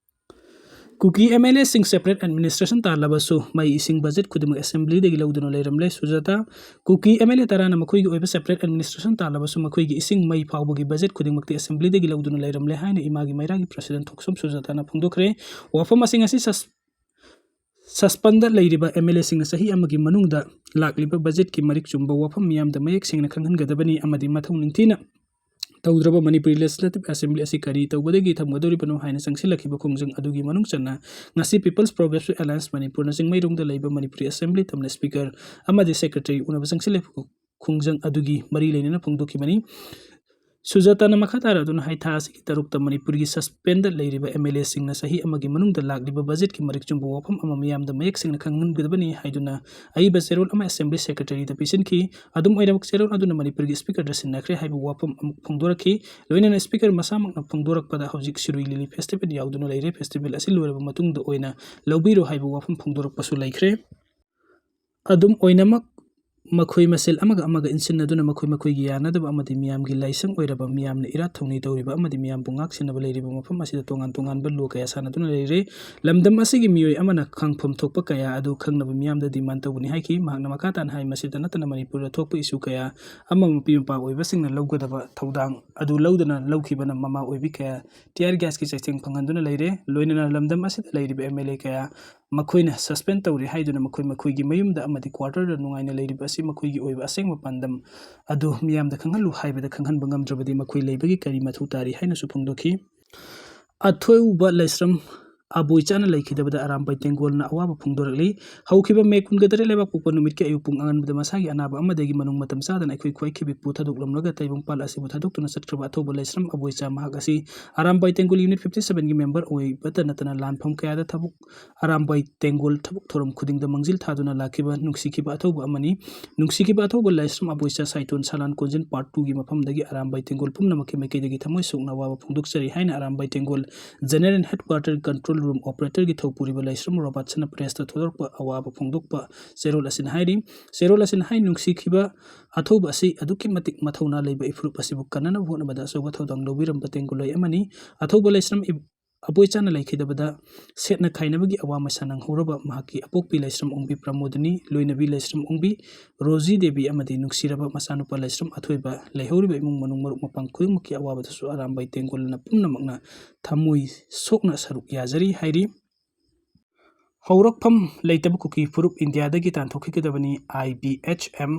ꯀꯨꯀꯤ MLAꯁꯤꯡ separate administration ꯇꯥꯜꯂꯕꯁꯨ ꯃꯩ ꯏꯁꯤꯡ budget ꯈꯨꯗꯤꯡꯃꯛ Assemblyꯗꯒꯤ ꯂꯧꯗꯨꯅ ꯂꯩꯔꯝꯂꯦ꯫ ꯁꯨꯖꯥꯇꯥ, ꯀꯨꯀꯤ MLA ꯇꯔꯥꯅ ꯃꯈꯣꯏꯒꯤ ꯑꯣꯏꯕ separate administration ꯇꯥꯜꯂꯕꯁꯨ ꯃꯈꯣꯏꯒꯤ ꯏꯁꯤꯡ ꯃꯩ ꯐꯥꯎꯕꯒꯤ budget ꯈꯨꯗꯤꯡꯃꯛꯇꯤ Assemblyꯗꯒꯤ ꯂꯧꯗꯨꯅ ꯂꯩꯔꯝꯂꯦ ꯍꯥꯏꯅ ꯏꯃꯥꯒꯤ ꯃꯩꯔꯥꯒꯤ president ꯊꯣꯛꯁꯣꯝ ꯁꯨꯖꯥꯇꯥꯅ ꯐꯣꯡꯗꯣꯛꯈ꯭ꯔꯦ꯫ ꯋꯥꯐꯝ ꯑꯁꯤ ꯉꯁꯤ ꯁꯁ-, suspendꯗ ꯂꯩꯔꯤꯕ MLAꯁꯤꯡꯅ ꯆꯍꯤ ꯑꯃꯒꯤ ꯃꯅꯨꯡꯗ ꯂꯥꯛꯂꯤꯕ budgetꯀꯤ ꯃꯔꯤꯛ ꯆꯨꯝꯕ ꯋꯥꯐꯝ ꯃꯤꯌꯥꯝꯗ ꯃꯌꯦꯛ ꯁꯦꯡꯅ ꯈꯪꯍꯟꯒꯗꯕꯅꯤ ꯑꯃꯗꯤ ꯃꯊꯧ ꯅꯤꯡꯊꯤꯅ ꯇꯧꯗ꯭ꯔꯕ ꯃꯅꯤꯄꯨꯔꯤ Legislative Assembly ꯑꯁꯤ ꯀꯔꯤ ꯇꯧꯕꯗꯒꯤ ꯊꯝꯒꯗꯧꯔꯤꯕꯅꯣ ꯍꯥꯏꯅ ꯆꯪꯁꯤꯜꯂꯛꯈꯤꯕ ꯈꯣꯡꯖꯪ ꯑꯗꯨꯒꯤ ꯃꯅꯨꯡ ꯆꯟꯅ ꯉꯁꯤ People's Progressive Alliance ꯃꯅꯤꯄꯨꯔꯅ ꯆꯤꯡꯃꯩꯔꯣꯡꯗ ꯂꯩꯕ ꯃꯅꯤꯄꯨꯔꯤ Assembly ꯇꯝꯅ Speaker ꯑꯃꯗꯤ Secretary ꯎꯅꯕ ꯆꯪꯁꯤꯜꯂꯛꯈꯤꯕ ꯈꯣꯡꯖꯪ ꯑꯗꯨꯒꯤ ꯃꯔꯤ ꯂꯩꯅꯅ ꯐꯣꯡꯗꯣꯛꯈꯤꯕꯅꯤ꯫ ꯁꯨꯖꯥꯇꯥꯅ ꯃꯈꯥ ꯇꯥꯔꯗꯨꯅ ꯍꯥꯏ, ꯊꯥ ꯑꯁꯤꯒꯤ ꯇꯔꯨꯛꯇ ꯃꯅꯤꯄꯨꯔꯒꯤ suspendꯗ ꯂꯩꯔꯤꯕ MLAꯁꯤꯡꯅ ꯆꯍꯤ ꯑꯃꯒꯤ ꯃꯅꯨꯡꯗ ꯂꯥꯛꯂꯤꯕ budgetꯀꯤ ꯃꯔꯤꯛ ꯆꯨꯝꯕ ꯋꯥꯐꯝ ꯑꯃ ꯃꯤꯌꯥꯝꯗ ꯃꯌꯦꯛ ꯁꯦꯡꯅ ꯈꯪꯍꯟꯒꯗꯕꯅꯤ ꯍꯥꯏꯗꯨꯅ ꯑꯏꯕ ꯆꯦꯔꯣꯜ ꯑꯃ Assembly Secretaryꯗ ꯄꯤꯁꯤꯟꯈꯤ꯫ ꯑꯗꯨꯝ ꯑꯣꯏꯅꯃꯛ ꯆꯦꯔꯣꯜ ꯑꯗꯨꯅ ꯃꯅꯤꯄꯨꯔꯒꯤ Speakerꯗ ꯁꯤꯟꯅꯈ꯭ꯔꯦ ꯍꯥꯏꯕ ꯋꯥꯐꯝ ꯑꯃꯨꯛ ꯐꯣꯡꯗꯣꯔꯛꯈꯤ꯫ ꯂꯣꯏꯅꯅ Speaker ꯃꯁꯥꯃꯛꯅ ꯐꯣꯡꯗꯣꯔꯛꯄꯗ ꯍꯧꯖꯤꯛ ꯁꯤꯔꯨꯏ ꯂꯤꯂꯤ festival ꯌꯥꯎꯗꯨꯅ ꯂꯩꯔꯦ, festival ꯑꯁꯤ ꯂꯣꯏꯔꯕ ꯃꯇꯨꯡꯗ ꯑꯣꯏꯅ ꯂꯧꯕꯤꯔꯣ ꯍꯥꯏꯕ ꯋꯥꯐꯝ ꯐꯣꯡꯗꯣꯔꯛꯄꯁꯨ ꯂꯩꯈ꯭ꯔꯦ꯫ ꯑꯗꯨꯝ ꯑꯣꯏꯅꯃꯛ ꯃꯈꯣꯏ ꯃꯁꯦꯜ ꯑꯃꯒ ꯑꯃꯒ ꯏꯟꯁꯤꯟꯅꯗꯨꯅ ꯃꯈꯣꯏ ꯃꯈꯣꯏꯒꯤ ꯌꯥꯅꯗꯕ ꯑꯃꯗꯤ ꯃꯤꯌꯥꯝꯒꯤ ꯂꯥꯏꯁꯪ ꯑꯣꯏꯔꯕ, ꯃꯤꯌꯥꯝꯅ ꯏꯔꯥꯠ ꯊꯧꯅꯤ ꯇꯧꯔꯤꯕ ꯑꯃꯗꯤ ꯃꯤꯌꯥꯝꯕꯨ ꯉꯥꯛ ꯁꯦꯟꯅꯕ ꯂꯩꯔꯤꯕ ꯃꯐꯝ ꯑꯁꯤꯗ ꯇꯣꯉꯥꯟ ꯇꯣꯉꯥꯟꯕ ꯂꯣ ꯀꯌꯥ ꯁꯥꯟꯅꯗꯨꯅ ꯂꯩꯔꯦ꯫ ꯂꯝꯗꯝ ꯑꯁꯤꯒꯤ ꯃꯤꯑꯣꯏ ꯑꯃꯅ ꯈꯪꯐꯝ ꯊꯣꯛꯄ ꯀꯌꯥ ꯑꯗꯨ ꯈꯪꯅꯕ ꯃꯤꯌꯥꯝꯗ demand ꯇꯧꯒꯅꯤ ꯍꯥꯏꯈꯤ꯫ ꯃꯍꯥꯛꯅ ꯃꯈꯥ ꯇꯥꯅ ꯍꯥꯏ, ꯃꯁꯤꯗ ꯅꯠꯇꯅ ꯃꯅꯤꯄꯨꯔꯗ ꯊꯣꯛꯄ issue ꯀꯌꯥ ꯑꯃ ꯃꯄꯤ ꯃꯄꯥ ꯑꯣꯏꯕꯁꯤꯡꯅ ꯂꯧꯒꯗꯕ ꯊꯧꯗꯥꯡ ꯑꯗꯨ ꯂꯧꯗꯅ ꯂꯧꯈꯤꯕꯅ ꯃꯃꯥ ꯑꯣꯏꯕꯤ ꯀꯌꯥ tear gasꯀꯤ ꯆꯩꯊꯦꯡ ꯐꯪꯍꯟꯗꯨꯅ ꯂꯩꯔꯦ꯫ ꯂꯣꯏꯅꯅ ꯂꯝꯗꯝ ꯑꯁꯤꯗ ꯂꯩꯔꯤꯕ MLA ꯀꯌꯥ ꯃꯈꯣꯏꯅ suspend ꯇꯧꯔꯤ ꯍꯥꯏꯗꯨꯅ ꯃꯈꯣꯏ ꯃꯈꯣꯏꯒꯤ ꯃꯌꯨꯝꯗ ꯑꯃꯗꯤ quarterꯗ ꯅꯨꯡꯉꯥꯏꯅ ꯂꯩꯔꯤꯕ ꯑꯁꯤ ꯃꯈꯣꯏꯒꯤ ꯑꯣꯏꯕ ꯑꯁꯦꯡꯕ ꯄꯥꯟꯗꯝ ꯑꯗꯨ ꯃꯤꯌꯥꯝꯗ ꯈꯪꯍꯜꯂꯨ ꯍꯥꯏꯕꯗ ꯈꯪꯍꯟꯕ ꯉꯝꯗ꯭ꯔꯕꯗꯤ ꯃꯈꯣꯏ ꯂꯩꯕꯒꯤ ꯀꯔꯤ ꯃꯊꯧ ꯇꯥꯔꯤ ꯍꯥꯏꯅꯁꯨ ꯐꯣꯡꯗꯣꯛꯈꯤ꯫ ꯑꯊꯣꯏꯕ ꯂꯥꯏꯁ꯭ꯔꯝ ꯑꯕꯣꯏꯆꯥꯅ ꯂꯩꯈꯤꯗꯕꯗ ꯑꯔꯥꯝꯕꯥꯏ ꯇꯦꯡꯒꯣꯜꯅ ꯑꯋꯥꯕ ꯐꯣꯡꯗꯣꯔꯛꯂꯤ꯫ ꯍꯧꯈꯤꯕ ꯃꯦ ꯀꯨꯟꯒ ꯇꯔꯦꯠ ꯂꯩꯕꯥꯛꯄꯣꯛꯄ ꯅꯨꯃꯤꯠꯀꯤ ꯑꯌꯨꯛ ꯄꯨꯡ ꯑꯉꯟꯕꯗ ꯃꯁꯥꯒꯤ ꯑꯅꯥꯕ ꯑꯃꯗꯒꯤ ꯃꯅꯨꯡ ꯃꯇꯝ ꯆꯥꯗꯅ ꯑꯩꯈꯣꯏ ꯈ꯭ꯋꯥꯏꯈꯤꯕꯤ ꯄꯨ ꯊꯥꯗꯣꯛꯂꯝꯂꯒ ꯇꯥꯏꯕꯪꯄꯥꯜ ꯑꯁꯤꯕꯨ ꯊꯥꯗꯣꯛꯇꯨꯅ ꯆꯠꯈ꯭ꯔꯕ ꯑꯊꯧꯕ ꯂꯥꯏꯁ꯭ꯔꯝ ꯑꯕꯣꯏꯆꯥ ꯃꯍꯥꯛ ꯑꯁꯤ ꯑꯔꯥꯝꯕꯥꯏ ꯇꯦꯡꯒꯣꯜ ꯌꯨꯅꯤꯠ ꯐꯤꯐꯇꯤ ꯁꯚꯦꯟꯒꯤ ꯃꯦꯝꯕꯔ ꯑꯣꯏꯕꯇ ꯅꯠꯇꯅ ꯂꯥꯟꯐꯝ ꯀꯌꯥꯗ ꯊꯕꯛ ꯑꯔꯥꯝꯕꯥꯏ ꯇꯦꯡꯒꯣꯜ ꯊꯕꯛ ꯊꯧꯔꯝ ꯈꯨꯗꯤꯡꯗ ꯃꯥꯡꯖꯤꯜ ꯊꯥꯗꯨꯅ ꯂꯥꯛꯈꯤꯕ ꯅꯨꯡꯁꯤꯈꯤꯕ ꯑꯊꯧꯕ ꯑꯃꯅꯤ꯫ ꯅꯨꯡꯁꯤꯈꯤꯕ ꯑꯊꯧꯕ ꯂꯥꯏꯁ꯭ꯔꯝ ꯑꯕꯣꯏꯆꯥ ꯁꯥꯏꯇꯣꯟ ꯁꯂꯥꯟ ꯀꯣꯟꯖꯤꯟ ꯄꯥꯔꯠ ꯇꯨꯒꯤ ꯃꯐꯝꯗꯒꯤ ꯑꯔꯥꯝꯕꯥꯏ ꯇꯦꯡꯒꯣꯜ ꯄꯨꯝꯅꯃꯛꯀꯤ ꯃꯥꯏꯀꯩꯗꯒꯤ ꯊꯃꯣꯏ ꯁꯣꯛꯅ ꯑꯋꯥꯕ ꯐꯣꯡꯗꯣꯛꯆꯔꯤ ꯍꯥꯏꯅ Arambai Tenggol general headquarter control room ꯑꯣꯄꯔꯦꯇꯔꯒꯤ ꯊꯧꯄꯨꯔꯤꯕ ꯂꯥꯏꯁ꯭ꯔꯝ ꯔꯣꯕꯥꯔꯠꯁꯟꯅ ꯄ꯭ꯔꯦꯁꯇ ꯊꯣꯛꯂꯛꯄ ꯑꯋꯥꯕ ꯐꯣꯡꯗꯣꯛꯄ ꯆꯦꯔꯣꯜ ꯑꯁꯤꯅ ꯍꯥꯏꯔꯤ꯫ ꯆꯦꯔꯣꯜ ꯑꯁꯤꯅ ꯍꯥꯏ, ꯅꯨꯡꯁꯤꯈꯤꯕ ꯑꯊꯧꯕ ꯑꯁꯤ ꯑꯗꯨꯛꯀꯤ ꯃꯇꯤꯛ ꯃꯊꯧꯅꯥ ꯂꯩꯕ ꯏꯐꯨꯔꯨꯞ ꯑꯁꯤꯕꯨ ꯀꯟꯅꯅꯕ ꯍꯣꯠꯅꯕꯗ ꯑꯆꯧꯕ ꯊꯧꯗꯥꯡ ꯂꯧꯕꯤꯔꯝꯕ ꯇꯦꯡꯒꯣꯜꯂꯣꯏ ꯑꯃꯅꯤ꯫ ꯑꯊꯧꯕ ꯂꯥꯏꯁ꯭ꯔꯝ ꯏꯕ-, ꯑꯕꯣꯏꯆꯥꯅ ꯂꯩꯈꯤꯗꯕꯗ ꯁꯦꯠꯅ ꯈꯥꯏꯅꯕꯒꯤ ꯑꯋꯥ ꯃꯁꯥ ꯅꯪꯍꯧꯔꯕ ꯃꯍꯥꯛꯀꯤ ꯑꯄꯣꯛꯄꯤ ꯂꯥꯏꯁ꯭ꯔꯝ ꯑꯣꯡꯕꯤ ꯄ꯭ꯔꯃꯣꯗꯅꯤ, ꯂꯣꯏꯅꯕꯤ ꯂꯥꯏꯁ꯭ꯔꯝ ꯑꯣꯡꯕꯤ ꯔꯣꯖꯤ ꯗꯦꯕꯤ ꯑꯃꯗꯤ ꯅꯨꯡꯁꯤꯔꯕ ꯃꯆꯥꯅꯨꯄꯥ ꯂꯥꯏꯁ꯭ꯔꯝ ꯑꯊꯣꯏꯕ ꯂꯩꯍꯧꯔꯤꯕ ꯏꯃꯨꯡ ꯃꯅꯨꯡ ꯃꯔꯨꯞ ꯃꯄꯥꯡ ꯈꯨꯗꯤꯡꯃꯛꯀꯤ ꯑꯋꯥꯕꯗꯁꯨ ꯑꯔꯥꯝꯕꯥꯏ ꯇꯦꯡꯒꯣꯜꯅ ꯄꯨꯝꯅꯃꯛꯅ ꯊꯃꯣꯏ ꯁꯣꯛꯅ ꯁꯔꯨꯛ ꯌꯥꯖꯔꯤ ꯍꯥꯏꯔꯤ꯫ ꯍꯧꯔꯛꯐꯝ ꯂꯩꯇꯕ ꯀꯨꯀꯤ ꯐꯨꯔꯨꯞ ꯏꯟꯗꯤꯌꯥꯗꯒꯤ ꯇꯥꯟꯊꯣꯛꯈꯤꯒꯗꯕꯅꯤ, ꯑꯥꯏ ꯕꯤ ꯑꯦꯆ ꯑꯦꯝ꯫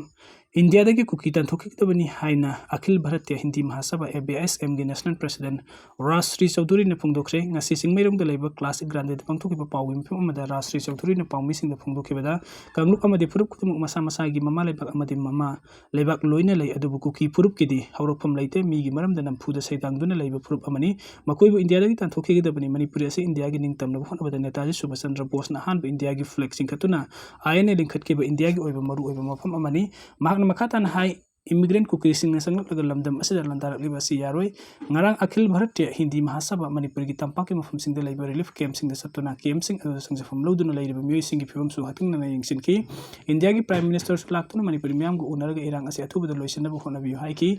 ꯏꯟꯗꯤꯌꯥꯗꯒꯤ ꯀꯨꯀꯤ ꯇꯥꯟꯊꯣꯛꯈꯤꯒꯗꯕꯅꯤ ꯍꯥꯏꯅ ꯑꯈꯤꯜ ꯚꯥꯔꯠꯇꯤꯌ ꯍꯤꯟꯗꯤ ꯃꯍꯥꯁꯚꯥ, ꯑꯦ ꯕꯤ ꯑꯦꯁ ꯑꯦꯝꯒꯤ ꯅꯦꯁꯅꯦꯜ ꯄ꯭ꯔꯦꯁꯤꯗꯦꯟꯠ ꯔꯥꯖ ꯁ꯭ꯔꯤ ꯆꯧꯙꯨꯔꯤꯅ ꯐꯣꯡꯗꯣꯛꯈ꯭ꯔꯦ꯫ ꯉꯁꯤ ꯆꯤꯡꯃꯩꯔꯣꯡꯗ ꯂꯩꯕ ꯀ꯭ꯂꯥꯁꯤꯛ ꯒ꯭ꯔꯥꯟꯗꯦꯗ ꯄꯥꯡꯊꯣꯛꯈꯤꯕ ꯄꯥꯎꯒꯤ ꯃꯤꯐꯝ ꯑꯃꯗ ꯔꯥꯖ ꯁ꯭ꯔꯤ ꯆꯧꯙꯨꯔꯤꯅ ꯄꯥꯎꯃꯤꯁꯤꯡꯗ ꯐꯣꯡꯗꯣꯛꯈꯤꯕꯗ, ꯀꯥꯡꯂꯨꯞ ꯑꯃꯗꯤ ꯐꯨꯔꯨꯞ ꯈꯨꯗꯤꯡꯃꯛ ꯃꯁꯥ ꯃꯁꯥꯒꯤ ꯃꯃꯥ ꯂꯩꯕꯥꯛ ꯑꯃꯗꯤ ꯃꯃꯥ ꯂꯩꯕꯥꯛ ꯂꯣꯏꯅ ꯂꯩ, ꯑꯗꯨꯕꯨ ꯀꯨꯀꯤ ꯐꯨꯔꯨꯞꯀꯤꯗꯤ ꯍꯧꯔꯛꯐꯝ ꯂꯩꯇꯦ, ꯃꯤꯒꯤ ꯃꯔꯝꯗ ꯅꯝꯐꯨꯗ ꯁꯩꯗꯥꯡꯗꯨꯅ ꯂꯩꯕ ꯐꯨꯔꯨꯞ ꯑꯃꯅꯤ꯫ ꯃꯈꯣꯏꯕꯨ ꯏꯟꯗꯤꯌꯥꯗꯒꯤ ꯇꯥꯟꯊꯣꯛꯈꯤꯒꯗꯕꯅꯤ꯫ ꯃꯅꯤꯄꯨꯔꯤ ꯑꯁꯤ ꯏꯟꯗꯤꯌꯥꯒꯤ ꯅꯤꯡꯇꯝꯅꯕ ꯍꯣꯠꯅꯕꯗ ꯅꯦꯇꯥꯖꯤ ꯁꯨꯚꯥꯁ ꯆꯟꯗ꯭ꯔ ꯕꯣꯁꯅ ꯑꯍꯥꯟꯕ ꯏꯟꯗꯤꯌꯥꯒꯤ ꯐ꯭ꯂꯦꯒ ꯆꯤꯡꯈꯠꯇꯨꯅ ꯑꯥꯏ ꯑꯦꯟ ꯑꯦ ꯂꯤꯡꯈꯠꯈꯤꯕ ꯏꯟꯗꯤꯌꯥꯒꯤ ꯑꯣꯏꯕ ꯃꯔꯨꯑꯣꯏꯕ ꯃꯐꯝ ꯑꯃꯅꯤ꯫ ꯃꯍꯥꯛꯅ ꯃꯈꯥ ꯇꯥꯅ ꯍꯥꯏ, ꯏꯃꯤꯒ꯭ꯔꯦꯟꯠ ꯀꯨꯀꯤꯁꯤꯡꯅ ꯆꯪꯂꯛꯂꯒ ꯂꯝꯗꯝ ꯑꯁꯤꯗ ꯂꯥꯟꯗꯥꯔꯛꯂꯤꯕ ꯑꯁꯤ ꯌꯥꯔꯣꯏ꯫ ꯉꯔꯥꯡ ꯑꯈꯤꯜ ꯚꯥꯔꯠꯇꯤꯌ ꯍꯤꯟꯗꯤ ꯃꯍꯥꯁꯚꯥ ꯃꯅꯤꯄꯨꯔꯒꯤ ꯇꯝꯄꯥꯛꯀꯤ ꯃꯐꯝꯁꯤꯡꯗ ꯂꯩꯕ ꯔꯤꯂꯤꯐ ꯀꯦꯝꯞꯁꯤꯡꯗ ꯆꯠꯇꯨꯅ ꯀꯦꯝꯞꯁꯤꯡ ꯑꯗꯨꯗ ꯆꯪꯖꯐꯝ ꯂꯧꯗꯨꯅ ꯂꯩꯔꯤꯕ ꯃꯤꯑꯣꯏꯁꯤꯡꯒꯤ ꯐꯤꯕꯝꯁꯨ ꯍꯛꯊꯦꯡꯅꯅ ꯌꯦꯡꯁꯤꯟꯈꯤ꯫ ꯏꯟꯗꯤꯌꯥꯒꯤ ꯄ꯭ꯔꯥꯏꯝ ꯃꯤꯅꯤꯁꯇꯔꯁꯨ ꯂꯥꯛꯇꯨꯅ ꯃꯅꯤꯄꯨꯔꯤ ꯃꯤꯌꯥꯝꯒ ꯎꯅꯔꯒ ꯏꯔꯥꯡ ꯑꯁꯤ ꯑꯊꯨꯕꯗ ꯂꯣꯏꯁꯤꯟꯅꯕ ꯍꯣꯠꯅꯕꯤꯌꯨ ꯍꯥꯏꯈꯤ꯫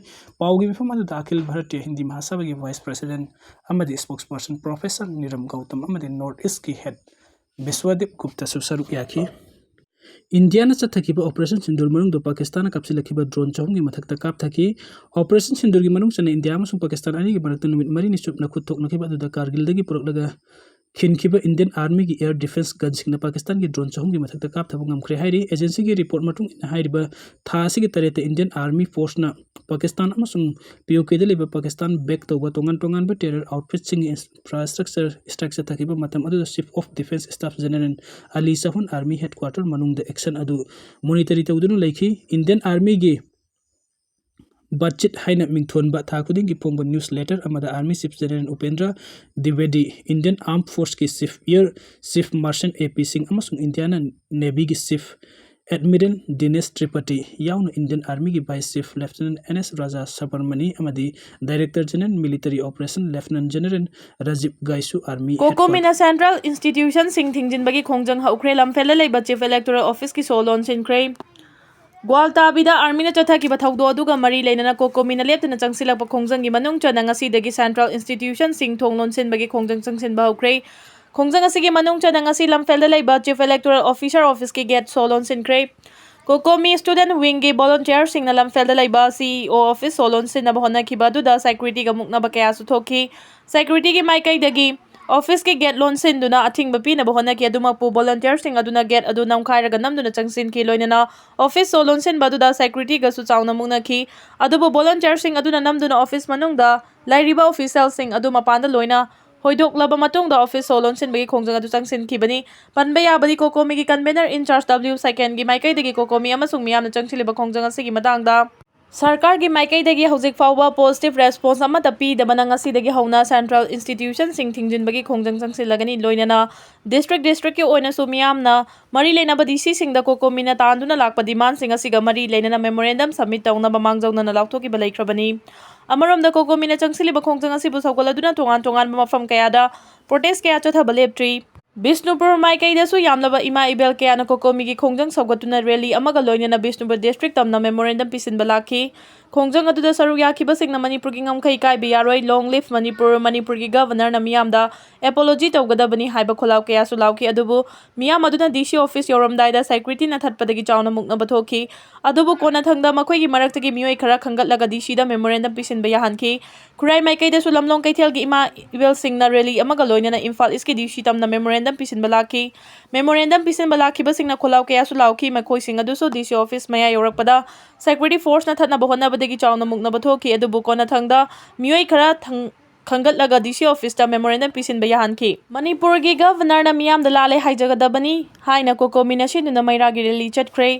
ꯄꯥꯎꯒꯤ ꯃꯤꯐꯝ ꯑꯗꯨꯗ ꯑꯈꯤꯜ ꯚꯥꯔꯠꯇꯤꯌ ꯍꯤꯟꯗꯤ ꯃꯍꯥꯁꯚꯥꯒꯤ ꯚꯥꯏꯁ ꯄ꯭ꯔꯦꯁꯤꯗꯦꯟꯠ ꯑꯃꯗꯤ ꯁ꯭ꯄꯣꯛꯁꯄꯔꯁꯟ ꯄ꯭ꯔꯣꯐꯦꯁꯔ ꯅꯤꯔꯝ ꯒꯧꯇꯝ ꯑꯃꯗꯤ ꯅꯣꯔꯠ ꯏꯁ꯭ꯠꯀꯤ ꯍꯦꯗ ꯕꯤꯁ꯭ꯋꯥꯗꯤꯞ ꯒꯨꯞꯇꯁꯨ ꯁꯔꯨꯛ ꯌꯥꯈꯤ꯫ ꯏꯟꯗꯤꯌꯥꯅ ꯆꯠꯊꯈꯤꯕ ꯑꯣꯄꯔꯦꯁꯟ ꯁꯤꯟꯗꯨꯔ ꯃꯅꯨꯡꯗ ꯄꯥꯀꯤꯁꯇꯥꯟꯅ ꯀꯥꯞꯁꯤꯜꯂꯛꯈꯤꯕ ꯗ꯭ꯔꯣꯟ ꯆꯍꯨꯝꯒꯤ ꯃꯊꯛꯇ ꯀꯥꯞꯊꯈꯤ꯫ ꯑꯣꯄꯔꯦꯁꯟ ꯁꯤꯟꯗꯨꯔꯒꯤ ꯃꯅꯨꯡ ꯆꯟꯅ ꯏꯟꯗꯤꯌꯥ ꯑꯃꯁꯨꯡ ꯄꯥꯀꯤꯁꯇꯥꯟ ꯑꯅꯤꯒꯤ ꯃꯔꯛꯇ ꯅꯨꯃꯤꯠ ꯃꯔꯤꯅꯤ ꯆꯨꯞꯅ ꯈꯨꯠ ꯊꯣꯛꯅꯈꯤꯕ ꯑꯗꯨꯗ ꯀꯥꯔꯒꯤꯜꯗꯒꯤ ꯄꯨꯔꯛꯂꯒ ꯈꯤꯟꯈꯤꯕ Indian Armyꯒꯤ air defence gunꯁꯤꯡꯅ ꯄꯥꯀꯤꯁꯇꯥꯟꯒꯤ drone ꯆꯍꯨꯝꯒꯤ ꯃꯊꯛꯇ ꯀꯥꯞꯊꯕ ꯉꯝꯈ꯭ꯔꯦ ꯍꯥꯏꯔꯤ꯫ Agencyꯒꯤ report ꯃꯇꯨꯡ ꯏꯟꯅ ꯍꯥꯏꯔꯤꯕ ꯊꯥ ꯑꯁꯤꯒꯤ ꯇꯔꯦꯠꯇ Indian Army Forceꯅ ꯄꯥꯀꯤꯁꯇꯥꯟ ꯑꯃꯁꯨꯡ POKꯗ ꯂꯩꯕ ꯄꯥꯀꯤꯁꯇꯥꯟ back ꯇꯧꯕ ꯇꯣꯉꯥꯟ ꯇꯣꯉꯥꯟꯕ terror outfitꯁꯤꯡꯒꯤ infrastructure strike ꯆꯠꯊꯈꯤꯕ ꯃꯇꯝ ꯑꯗꯨꯗ Chief of Defence Staff General Ali Shahan Army Headquarter ꯃꯅꯨꯡꯗ action ꯑꯗꯨ monitor ꯇꯧꯗꯨꯅ ꯂꯩꯈꯤ꯫ Indian Armyꯒꯤ budget ꯍꯥꯏꯅ ꯃꯤꯡꯊꯣꯟꯕ ꯊꯥ ꯈꯨꯗꯤꯡꯒꯤ ꯐꯣꯡꯕ newsletter ꯑꯃꯗ Army Chief General Upendra Dwivedi, Indian Armed Forceꯀꯤ Chief Air Chief Marshal A P Singh ꯑꯃꯁꯨꯡ Indian Navyꯒꯤ Chief Admiral Dinesh Tripathi ꯌꯥꯎꯅ Indian Armyꯒꯤ Vice Chief Lieutenant N S Raja Subramani ꯑꯃꯗꯤ Director General Military Operation Lieutenant General Rajiv Gaisu Army ꯀꯣꯀꯣꯃꯤꯅ central institutionꯁꯤꯡ ꯊꯤꯡꯖꯤꯟꯕꯒꯤ ꯈꯣꯡꯖꯪ ꯍꯧꯈ꯭ꯔꯦ꯫ ꯂꯝꯐꯦꯜꯗ ꯂꯩꯕ Chief Electoral Officeꯀꯤ ꯁꯣ ꯂꯣꯟꯁꯤꯟꯈ꯭ꯔꯦ꯫ ꯒ꯭ꯋꯥꯜꯇꯥꯕꯤꯗ Armyꯅ ꯆꯠꯊꯈꯤꯕ ꯊꯧꯗꯣꯛ ꯑꯗꯨꯒ ꯃꯔꯤ ꯂꯩꯅꯅ ꯀꯣꯀꯣꯃꯤꯅ ꯂꯦꯞꯇꯅ ꯆꯪꯁꯤꯜꯂꯛꯄ ꯈꯣꯡꯖꯪꯒꯤ ꯃꯅꯨꯡ ꯆꯟꯅ ꯉꯁꯤꯗꯒꯤ central institutionꯁꯤꯡ ꯊꯣꯡ ꯂꯣꯟꯁꯤꯟꯕꯒꯤ ꯈꯣꯡꯖꯪ ꯆꯪꯁꯤꯟꯕ ꯍꯧꯈ꯭ꯔꯦ꯫ ꯈꯣꯡꯖꯪ ꯑꯁꯤꯒꯤ ꯃꯅꯨꯡ ꯆꯟꯅ ꯉꯁꯤ ꯂꯝꯐꯦꯜꯗ ꯂꯩꯕ Chief Electoral Officer officeꯀꯤ gate ꯁꯣ ꯂꯣꯟꯁꯤꯟꯈ꯭ꯔꯦ꯫ ꯀꯣꯀꯣꯃꯤ student wingꯒꯤ volunteerꯁꯤꯡꯅ ꯂꯝꯐꯦꯜꯗ ꯂꯩꯕ CEO office ꯁꯣ ꯂꯣꯟꯁꯤꯟꯅꯕ ꯍꯣꯠꯅꯈꯤꯕ ꯑꯗꯨꯗ securityꯒ ꯃꯨꯛꯅꯕ ꯀꯌꯥꯁꯨ ꯊꯣꯛꯈꯤ꯫ Securityꯒꯤ ꯃꯥꯏꯀꯩꯗꯒꯤ officeꯀꯤ gate ꯂꯣꯟꯁꯤꯟꯗꯨꯅ ꯑꯊꯤꯡꯕ ꯄꯤꯅꯕ ꯍꯣꯠꯅꯈꯤ꯫ ꯑꯗꯨꯃꯛꯄꯨ volunteerꯁꯤꯡ ꯑꯗꯨꯅ gate ꯑꯗꯨ ꯅꯝꯈꯥꯏꯔꯒ ꯅꯝꯗꯨꯅ ꯆꯪꯁꯤꯟꯈꯤ꯫ ꯂꯣꯏꯅꯅ office ꯁꯣ ꯂꯣꯟꯁꯤꯟꯕ ꯑꯗꯨꯗ securityꯒꯁꯨ ꯆꯥꯎꯅ ꯃꯨꯛꯅꯈꯤ꯫ ꯑꯗꯨꯕꯨ volunteerꯁꯤꯡ ꯑꯗꯨꯅ ꯅꯝꯗꯨꯅ office ꯃꯅꯨꯡꯗ ꯂꯩꯔꯤꯕ officialꯁꯤꯡ ꯑꯗꯨ ꯃꯄꯥꯟꯗ ꯂꯣꯏꯅ ꯍꯣꯏꯗꯣꯛꯂꯕ ꯃꯇꯨꯡꯗ office ꯁꯣ ꯂꯣꯟꯁꯤꯟꯕꯒꯤ ꯈꯣꯡꯖꯪ ꯑꯗꯨ ꯆꯪꯁꯤꯟꯈꯤꯕꯅꯤ꯫ ꯄꯟꯕ ꯌꯥꯕꯗꯤ ꯀꯣꯀꯣꯃꯤꯒꯤ convener in charge W ꯁꯥꯏꯀꯦꯟꯒꯤ ꯃꯥꯏꯀꯩꯗꯒꯤ ꯀꯣꯀꯣꯃꯤ ꯑꯃꯁꯨꯡ ꯃꯤꯌꯥꯝꯅ ꯆꯪꯁꯤꯜꯂꯤꯕ ꯈꯣꯡꯖꯪ ꯑꯁꯤꯒꯤ ꯃꯇꯥꯡꯗ ꯁꯔꯀꯥꯔꯒꯤ ꯃꯥꯏꯀꯩꯗꯒꯤ ꯍꯧꯖꯤꯛ ꯐꯥꯎꯕ positive response ꯑꯃꯠꯇ ꯄꯤꯗꯕꯅ ꯉꯁꯤꯗꯒꯤ ꯍꯧꯅ central institutionꯁꯤꯡ ꯊꯤꯡꯖꯤꯟꯕꯒꯤ ꯈꯣꯡꯖꯪ ꯆꯪꯁꯤꯜꯂꯒꯅꯤ꯫ ꯂꯣꯏꯅꯅ district districtꯀꯤ ꯑꯣꯏꯅꯁꯨ ꯃꯤꯌꯥꯝꯅ ꯃꯔꯤ ꯂꯩꯅꯕ DCꯁꯤꯡꯗ ꯀꯣꯀꯣꯃꯤꯅ ꯇꯥꯟꯗꯨꯅ ꯂꯥꯛꯄ demandꯁꯤꯡ ꯑꯁꯤꯒ ꯃꯔꯤ ꯂꯩꯅꯅ memorandum submit ꯇꯧꯅꯕ ꯃꯥꯡꯖꯧꯅꯅ ꯂꯥꯎꯊꯣꯛꯈꯤꯕ ꯂꯩꯈ꯭ꯔꯕꯅꯤ꯫ ꯑꯃꯔꯣꯝꯗ ꯀꯣꯀꯣꯃꯤꯅ ꯆꯪꯁꯤꯜꯂꯤꯕ ꯈꯣꯡꯖꯪ ꯑꯁꯤꯕꯨ ꯁꯧꯒꯠꯂꯗꯨꯅ ꯇꯣꯉꯥꯟ ꯇꯣꯉꯥꯟꯕ ꯃꯐꯝ ꯀꯌꯥꯗ protest ꯀꯌꯥ ꯆꯠꯊꯕ ꯂꯦꯞꯇ꯭ꯔꯤ꯫ ꯕꯤꯁꯅꯨꯄꯨꯔ ꯃꯥꯏꯀꯩꯗꯁꯨ ꯌꯥꯝꯂꯕ ꯏꯃꯥ ꯏꯕꯦꯜ ꯀꯌꯥꯅ ꯀꯣꯀꯣꯃꯤꯒꯤ ꯈꯣꯡꯖꯪ ꯁꯧꯒꯠꯇꯨꯅ rally ꯑꯃꯒ ꯂꯣꯏꯅꯅ ꯕꯤꯁꯅꯨꯄꯨꯔ district ꯇꯝꯅ memorandum ꯄꯤꯁꯤꯟꯕ ꯂꯥꯛꯈꯤ꯫ ꯈꯣꯡꯖꯪ ꯑꯗꯨꯗ ꯁꯔꯨꯛ ꯌꯥꯈꯤꯕꯁꯤꯡꯅ ꯃꯅꯤꯄꯨꯔꯒꯤ ꯉꯝꯈꯩ ꯀꯥꯏꯕ ꯌꯥꯔꯣꯏ, long live ꯃꯅꯤꯄꯨꯔ, ꯃꯅꯤꯄꯨꯔꯒꯤ ꯒꯕꯔꯅꯔꯅ ꯃꯤꯌꯥꯝꯗ apology ꯇꯧꯒꯗꯕꯅꯤ ꯍꯥꯏꯕ ꯈꯣꯜꯂꯥꯎ ꯀꯌꯥꯁꯨ ꯂꯥꯎꯈꯤ꯫ ꯑꯗꯨꯕꯨ ꯃꯤꯌꯥꯝ ꯑꯗꯨꯅ D C office ꯌꯧꯔꯝꯗꯥꯏꯗ securityꯅ ꯊꯠꯄꯗꯒꯤ ꯆꯥꯎꯅ ꯃꯨꯛꯅꯕ ꯊꯣꯛꯈꯤ꯫ ꯑꯗꯨꯕꯨ ꯀꯣꯟꯅꯊꯪꯗ ꯃꯈꯣꯏꯒꯤ ꯃꯔꯛꯇꯒꯤ ꯃꯤꯑꯣꯏ ꯈꯔ ꯈꯟꯒꯠꯂꯒ D Cꯗ memorandum ꯄꯤꯁꯤꯟꯕ ꯌꯥꯍꯟꯈꯤ꯫ ꯈꯨꯔꯥꯏ ꯃꯥꯏꯀꯩꯗꯁꯨ ꯂꯝꯂꯣꯡ ꯀꯩꯊꯦꯜꯒꯤ ꯏꯃꯥ ꯏꯕꯦꯜꯁꯤꯡꯅ rally ꯑꯃꯒ ꯂꯣꯏꯅꯅ ꯏꯝꯐꯥꯜ Eastꯀꯤ D C ꯇꯝꯅ memorandum ꯄꯤꯁꯤꯟꯕ ꯂꯥꯛꯈꯤ꯫ Memorandum ꯄꯤꯁꯤꯟꯕ ꯂꯥꯛꯈꯤꯕꯁꯤꯡꯅ ꯈꯣꯜꯂꯥꯎ ꯀꯌꯥꯁꯨ ꯂꯥꯎꯈꯤ꯫ ꯃꯈꯣꯏꯁꯤꯡ ꯑꯗꯨꯁꯨ D C office ꯃꯌꯥ ꯌꯧꯔꯛꯄꯗ security forceꯅ ꯊꯠꯅꯕ ꯍꯣꯠꯅꯕꯗꯒꯤ ꯆꯥꯎꯅ ꯃꯨꯛꯅꯕ ꯊꯣꯛꯈꯤ꯫ ꯑꯗꯨꯕꯨ ꯀꯣꯟꯅꯊꯪꯗ ꯃꯤꯑꯣꯏ ꯈꯔ ꯊꯪ-, ꯈꯟꯒꯠꯂꯒ D C officeꯇ memorandum ꯄꯤꯁꯤꯟꯕ ꯌꯥꯍꯟꯈꯤ꯫ ꯃꯅꯤꯄꯨꯔꯒꯤ ꯒꯕꯔꯅꯔꯅ ꯃꯤꯌꯥꯝꯗ ꯂꯥꯜꯂꯦ ꯍꯥꯏꯖꯒꯗꯕꯅꯤ ꯍꯥꯏꯅ COCOMIꯅ ꯁꯤꯟꯗꯨꯅ ꯃꯩꯔꯥꯒꯤ rally ꯆꯠꯈ꯭ꯔꯦ꯫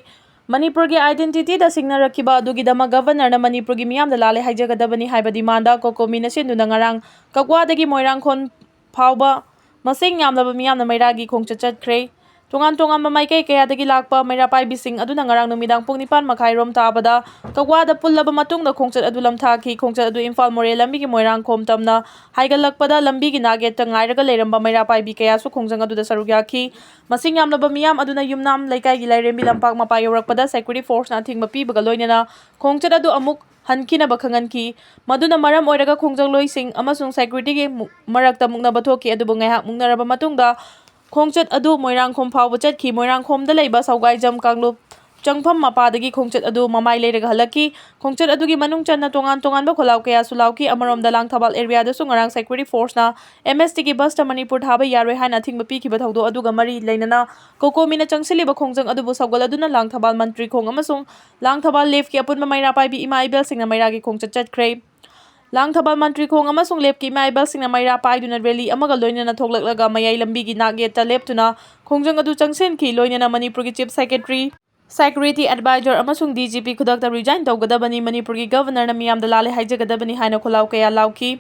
ꯃꯅꯤꯄꯨꯔꯒꯤ identityꯗ ꯁꯤꯡꯅꯔꯛꯈꯤꯕ ꯑꯗꯨꯒꯤꯗꯃꯛ ꯒꯕꯔꯅꯔꯅ ꯃꯅꯤꯄꯨꯔꯒꯤ ꯃꯤꯌꯥꯝꯗ ꯂꯥꯜꯂꯦ ꯍꯥꯏꯖꯒꯗꯕꯅꯤ ꯍꯥꯏꯕ demandꯗ COCOMIꯅ ꯁꯤꯟꯗꯨꯅ ꯉꯔꯥꯡ ꯀꯛꯋꯥꯗꯒꯤ ꯃꯣꯏꯔꯥꯡꯈꯣꯝ ꯐꯥꯎꯕ ꯃꯁꯤꯡ ꯌꯥꯝꯂꯕ ꯃꯤꯌꯥꯝꯅ ꯃꯩꯔꯥꯒꯤ ꯈꯣꯡꯆꯠ ꯆꯠꯈ꯭ꯔꯦ꯫ ꯇꯣꯉꯥꯟ ꯇꯣꯉꯥꯟꯕ ꯃꯥꯏꯀꯩ ꯀꯌꯥꯗꯒꯤ ꯂꯥꯛꯄ ꯃꯩꯔꯥ ꯄꯥꯏꯕꯤꯁꯤꯡ ꯑꯗꯨꯅ ꯉꯔꯥꯡ ꯅꯨꯃꯤꯗꯥꯡ ꯄꯨꯡ ꯅꯤꯄꯥꯟ ꯃꯈꯥꯏ ꯔꯣꯝ ꯇꯥꯕꯗ ꯀꯛꯋꯥꯗ ꯄꯨꯜꯂꯕ ꯃꯇꯨꯡꯗ ꯈꯣꯡꯆꯠ ꯑꯗꯨ ꯂꯝꯊꯥꯈꯤ꯫ ꯈꯣꯡꯆꯠ ꯑꯗꯨ ꯏꯝꯐꯥꯜ ꯃꯣꯔꯦ ꯂꯝꯕꯤꯒꯤ ꯃꯣꯏꯔꯥꯡꯈꯣꯝ ꯇꯝꯅ ꯍꯥꯏꯒꯠꯂꯛꯄꯗ ꯂꯝꯕꯤꯒꯤ ꯅꯥꯛꯌꯦꯠꯇ ꯉꯥꯏꯔꯒ ꯂꯩꯔꯝꯕ ꯃꯩꯔꯥ ꯄꯥꯏꯕꯤ ꯀꯌꯥꯁꯨ ꯈꯣꯡꯖꯪ ꯑꯗꯨꯗ ꯁꯔꯨꯛ ꯌꯥꯈꯤ꯫ ꯃꯁꯤꯡ ꯌꯥꯝꯂꯕ ꯃꯤꯌꯥꯝ ꯑꯗꯨꯅ ꯌꯨꯝꯅꯥꯝ ꯂꯩꯀꯥꯏꯒꯤ ꯂꯥꯏꯔꯦꯝꯕꯤ ꯂꯝꯄꯥꯛ ꯃꯄꯥ ꯌꯧꯔꯛꯄꯗ security forceꯅ ꯑꯊꯤꯡꯕ ꯄꯤꯕꯒ ꯂꯣꯏꯅꯅ ꯈꯣꯡꯆꯠ ꯑꯗꯨ ꯑꯃꯨꯛ ꯍꯟꯈꯤꯅꯕ ꯈꯪꯍꯟꯈꯤ꯫ ꯃꯗꯨꯅ ꯃꯔꯝ ꯑꯣꯏꯔꯒ ꯈꯣꯡꯖꯪꯂꯣꯏꯁꯤꯡ ꯑꯃꯁꯨꯡ securityꯒꯤ ꯃꯨ-, ꯃꯔꯛꯇ ꯃꯨꯛꯅꯕ ꯊꯣꯛꯈꯤ꯫ ꯑꯗꯨꯕꯨ ꯉꯥꯏꯍꯥꯛ ꯃꯨꯛꯅꯔꯕ ꯃꯇꯨꯡꯗ ꯈꯣꯡꯆꯠ ꯑꯗꯨ ꯃꯣꯏꯔꯥꯡꯈꯣꯝ ꯐꯥꯎꯕ ꯆꯠꯈꯤ꯫ ꯃꯣꯏꯔꯥꯡꯈꯣꯝꯗ ꯂꯩꯕ ꯁꯧꯒꯥꯏꯖꯝ ꯀꯥꯡꯂꯨꯞ ꯆꯪꯐꯝ ꯃꯄꯥꯗꯒꯤ ꯈꯣꯡꯆꯠ ꯑꯗꯨ ꯃꯃꯥꯏ ꯂꯩꯔꯒ ꯍꯜꯂꯛꯈꯤ꯫ ꯈꯣꯡꯆꯠ ꯑꯗꯨꯒꯤ ꯃꯅꯨꯡ ꯆꯟꯅ ꯇꯣꯉꯥꯟ ꯇꯣꯉꯥꯟꯕ ꯈꯣꯜꯂꯥꯎ ꯀꯌꯥꯁꯨ ꯂꯥꯎꯈꯤ꯫ ꯑꯃꯔꯣꯝꯗ ꯂꯥꯡꯊꯕꯥꯜ areaꯗꯁꯨ ꯉꯔꯥꯡ security forceꯅ MSTꯒꯤ busꯇ ꯃꯅꯤꯄꯨꯔ ꯊꯥꯕ ꯌꯥꯔꯣꯏ ꯍꯥꯏꯅ ꯑꯊꯤꯡꯕ ꯄꯤꯈꯤꯕ ꯊꯧꯗꯣꯛ ꯑꯗꯨꯒ ꯃꯔꯤ ꯂꯩꯅꯅ COCOMIꯅ ꯆꯪꯁꯤꯜꯂꯤꯕ ꯈꯣꯡꯖꯪ ꯑꯗꯨꯕꯨ ꯁꯧꯒꯠꯂꯗꯨꯅ ꯂꯥꯡꯊꯕꯥꯜ ꯃꯟꯇ꯭ꯔꯤ ꯈꯣꯡ ꯑꯃꯁꯨꯡ ꯂꯥꯡꯊꯕꯥꯜ leftꯀꯤ ꯑꯄꯨꯟꯕ ꯃꯩꯔꯥ ꯄꯥꯏꯕꯤ ꯏꯃꯥ ꯏꯕꯦꯜꯁꯤꯡꯅ ꯃꯩꯔꯥꯒꯤ ꯈꯣꯡꯆꯠ ꯆꯠꯈ꯭ꯔꯦ꯫ ꯂꯥꯡꯊꯕꯥꯜ ꯃꯟꯇ꯭ꯔꯤ ꯈꯣꯡ ꯑꯃꯁꯨꯡ leftꯀꯤ ꯏꯃꯥ ꯏꯕꯦꯜꯁꯤꯡꯅ ꯃꯩꯔꯥ ꯄꯥꯏꯗꯨꯅ rally ꯑꯃꯒ ꯂꯣꯏꯅꯅ ꯊꯣꯛꯂꯛꯂꯒ ꯃꯌꯥꯏ ꯂꯝꯕꯤꯒꯤ ꯅꯥꯛꯌꯦꯠꯇ ꯂꯦꯞꯇꯨꯅ ꯈꯣꯡꯖꯪ ꯑꯗꯨ ꯆꯪꯁꯤꯟꯈꯤ꯫ ꯂꯣꯏꯅꯅ ꯃꯅꯤꯄꯨꯔꯒꯤ chief secretary, security advisor ꯑꯃꯁꯨꯡ DGP ꯈꯨꯗꯛꯇ resign ꯇꯧꯒꯗꯕꯅꯤ, ꯃꯅꯤꯄꯨꯔꯒꯤ ꯒꯕꯔꯅꯔꯅ ꯃꯤꯌꯥꯝꯗ ꯂꯥꯜꯂꯦ ꯍꯥꯏꯖꯒꯗꯕꯅꯤ ꯍꯥꯏꯅ ꯈꯣꯜꯂꯥꯎ ꯀꯌꯥ ꯂꯥꯎꯈꯤ꯫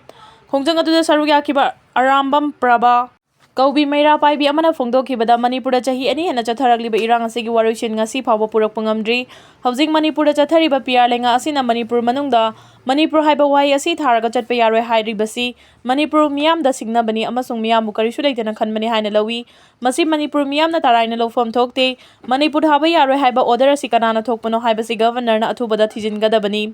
ꯈꯣꯡꯖꯪ ꯑꯗꯨꯗ ꯁꯔꯨꯛ ꯌꯥꯈꯤꯕ ꯑꯔꯥꯝꯕꯝ ꯄ꯭ꯔꯚꯥ, ꯀꯧꯕꯤ ꯃꯩꯔꯥ ꯄꯥꯏꯕꯤ ꯑꯃꯅ ꯐꯣꯡꯗꯣꯛꯈꯤꯕꯗ, ꯃꯅꯤꯄꯨꯔꯗ ꯆꯍꯤ ꯑꯅꯤ ꯍꯦꯟꯅ ꯆꯠꯊꯔꯛꯂꯤꯕ ꯏꯔꯥꯡ ꯑꯁꯤꯒꯤ ꯋꯥꯔꯣꯏꯁꯤꯟ ꯉꯁꯤ ꯐꯥꯎꯕ ꯄꯨꯔꯛꯄ ꯉꯝꯗ꯭ꯔꯤ꯫ ꯍꯧꯖꯤꯛ ꯃꯅꯤꯄꯨꯔꯗ ꯆꯠꯊꯔꯤꯕ ꯄꯤꯌꯥꯔ ꯂꯩꯉꯥꯛ ꯑꯁꯤꯅ ꯃꯅꯤꯄꯨꯔ ꯃꯅꯨꯡꯗ ꯃꯅꯤꯄꯨꯔ ꯍꯥꯏꯕ ꯋꯥꯍꯩ ꯑꯁꯤ ꯊꯥꯔꯒ ꯆꯠꯄ ꯌꯥꯔꯣꯏ ꯍꯥꯏꯔꯤꯕꯁꯤ ꯃꯅꯤꯄꯨꯔ ꯃꯤꯌꯥꯝꯗ ꯁꯤꯡꯅꯕꯅꯤ ꯑꯃꯁꯨꯡ ꯃꯤꯌꯥꯝꯕꯨ ꯀꯔꯤꯁꯨ ꯂꯩꯇꯅ ꯈꯟꯕꯅꯤ ꯍꯥꯏꯅ ꯂꯧꯏ꯫ ꯃꯁꯤ ꯃꯅꯤꯄꯨꯔ ꯃꯤꯌꯥꯝꯅ ꯇꯔꯥꯏꯅ ꯂꯧꯐꯝ ꯊꯣꯛꯇꯦ꯫ ꯃꯅꯤꯄꯨꯔ ꯊꯥꯕ ꯌꯥꯔꯣꯏ ꯍꯥꯏꯕ order ꯑꯁꯤ ꯀꯅꯥꯅ ꯊꯣꯛꯄꯅꯣ ꯍꯥꯏꯕꯁꯤ Governorꯅ ꯑꯊꯨꯕꯗ ꯊꯤꯖꯤꯟꯒꯗꯕꯅꯤ꯫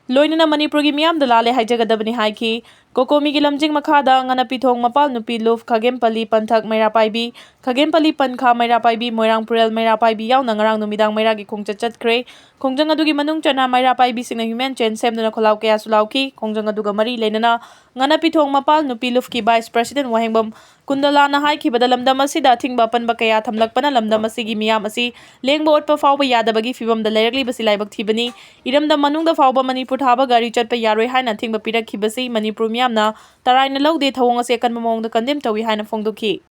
ꯂꯣꯏꯅꯅ ꯃꯅꯤꯄꯨꯔꯒꯤ ꯃꯤꯌꯥꯝꯗ ꯂꯥꯜꯂꯦ ꯍꯥꯏꯖꯒꯗꯕꯅꯤ ꯍꯥꯏꯈꯤ꯫ ꯀꯣꯀꯣꯃꯤꯒꯤ ꯂꯝꯖꯤꯡ ꯃꯈꯥꯗ ꯉꯥꯅꯄꯤꯊꯣꯡ ꯃꯄꯥꯜ ꯅꯨꯄꯤ ꯂꯨꯞ, ꯈꯥꯒꯦꯝꯄꯜꯂꯤ ꯄꯟꯊꯛ ꯃꯩꯔꯥ ꯄꯥꯏꯕꯤ, ꯈꯥꯒꯦꯝꯄꯜꯂꯤ ꯄꯟꯈꯥ ꯃꯩꯔꯥ ꯄꯥꯏꯕꯤ, ꯃꯣꯏꯔꯥꯡ ꯄꯨꯔꯦꯜ ꯃꯩꯔꯥ ꯄꯥꯏꯕꯤ ꯌꯥꯎꯅ ꯉꯔꯥꯡ ꯅꯨꯃꯤꯗꯥꯡ ꯃꯩꯔꯥꯒꯤ ꯈꯣꯡꯆꯠ ꯆꯠꯈ꯭ꯔꯦ꯫ ꯈꯣꯡꯖꯪ ꯑꯗꯨꯒꯤ ꯃꯅꯨꯡ ꯆꯟꯅ ꯃꯩꯔꯥ ꯄꯥꯏꯕꯤꯁꯤꯡꯅ human chain ꯁꯦꯝꯗꯨꯅ ꯈꯣꯜꯂꯥꯎ ꯀꯌꯥꯁꯨ ꯂꯥꯎꯈꯤ꯫ ꯈꯣꯡꯖꯪ ꯑꯗꯨꯒ ꯃꯔꯤ ꯂꯩꯅꯅ ꯉꯥꯅꯄꯤꯊꯣꯡ ꯃꯄꯥꯜ ꯅꯨꯄꯤ ꯂꯨꯞꯀꯤ vice president ꯋꯥꯍꯦꯡꯕꯝ ꯀꯨꯟꯗꯂꯥꯅ ꯍꯥꯏꯈꯤꯕꯗ, ꯂꯝꯗꯝ ꯑꯁꯤꯗ ꯑꯊꯤꯡꯕ ꯑꯄꯟꯕ ꯀꯌꯥ ꯊꯝꯂꯛꯄꯅ ꯂꯝꯗꯝ ꯑꯁꯤꯒꯤ ꯃꯤꯌꯥꯝ ꯑꯁꯤ ꯂꯦꯡꯕ ꯑꯣꯠꯄ ꯐꯥꯎꯕ ꯌꯥꯗꯕꯒꯤ ꯐꯤꯚꯝꯗ ꯂꯩꯔꯛꯂꯤꯕꯁꯤ ꯂꯥꯏꯕꯛ ꯊꯤꯕꯅꯤ꯫ ꯏꯔꯝꯗꯝ ꯃꯅꯨꯡꯗ ꯐꯥꯎꯕ ꯃꯅꯤꯄꯨꯔ ꯊꯥꯕ ꯒꯥꯔꯤ ꯆꯠꯄ ꯌꯥꯔꯣꯏ ꯍꯥꯏꯅ ꯑꯊꯤꯡꯕ ꯄꯤꯔꯛꯈꯤꯕꯁꯤ ꯃꯅꯤꯄꯨꯔ ꯃꯤꯌꯥꯝꯅ ꯇꯔꯥꯏꯅ ꯂꯧꯗꯦ, ꯊꯧꯑꯣꯡ ꯑꯁꯤ ꯑꯀꯟꯕ ꯃꯑꯣꯡꯗ condemn ꯇꯧꯏ ꯍꯥꯏꯅ ꯐꯣꯡꯗꯣꯛꯈꯤ꯫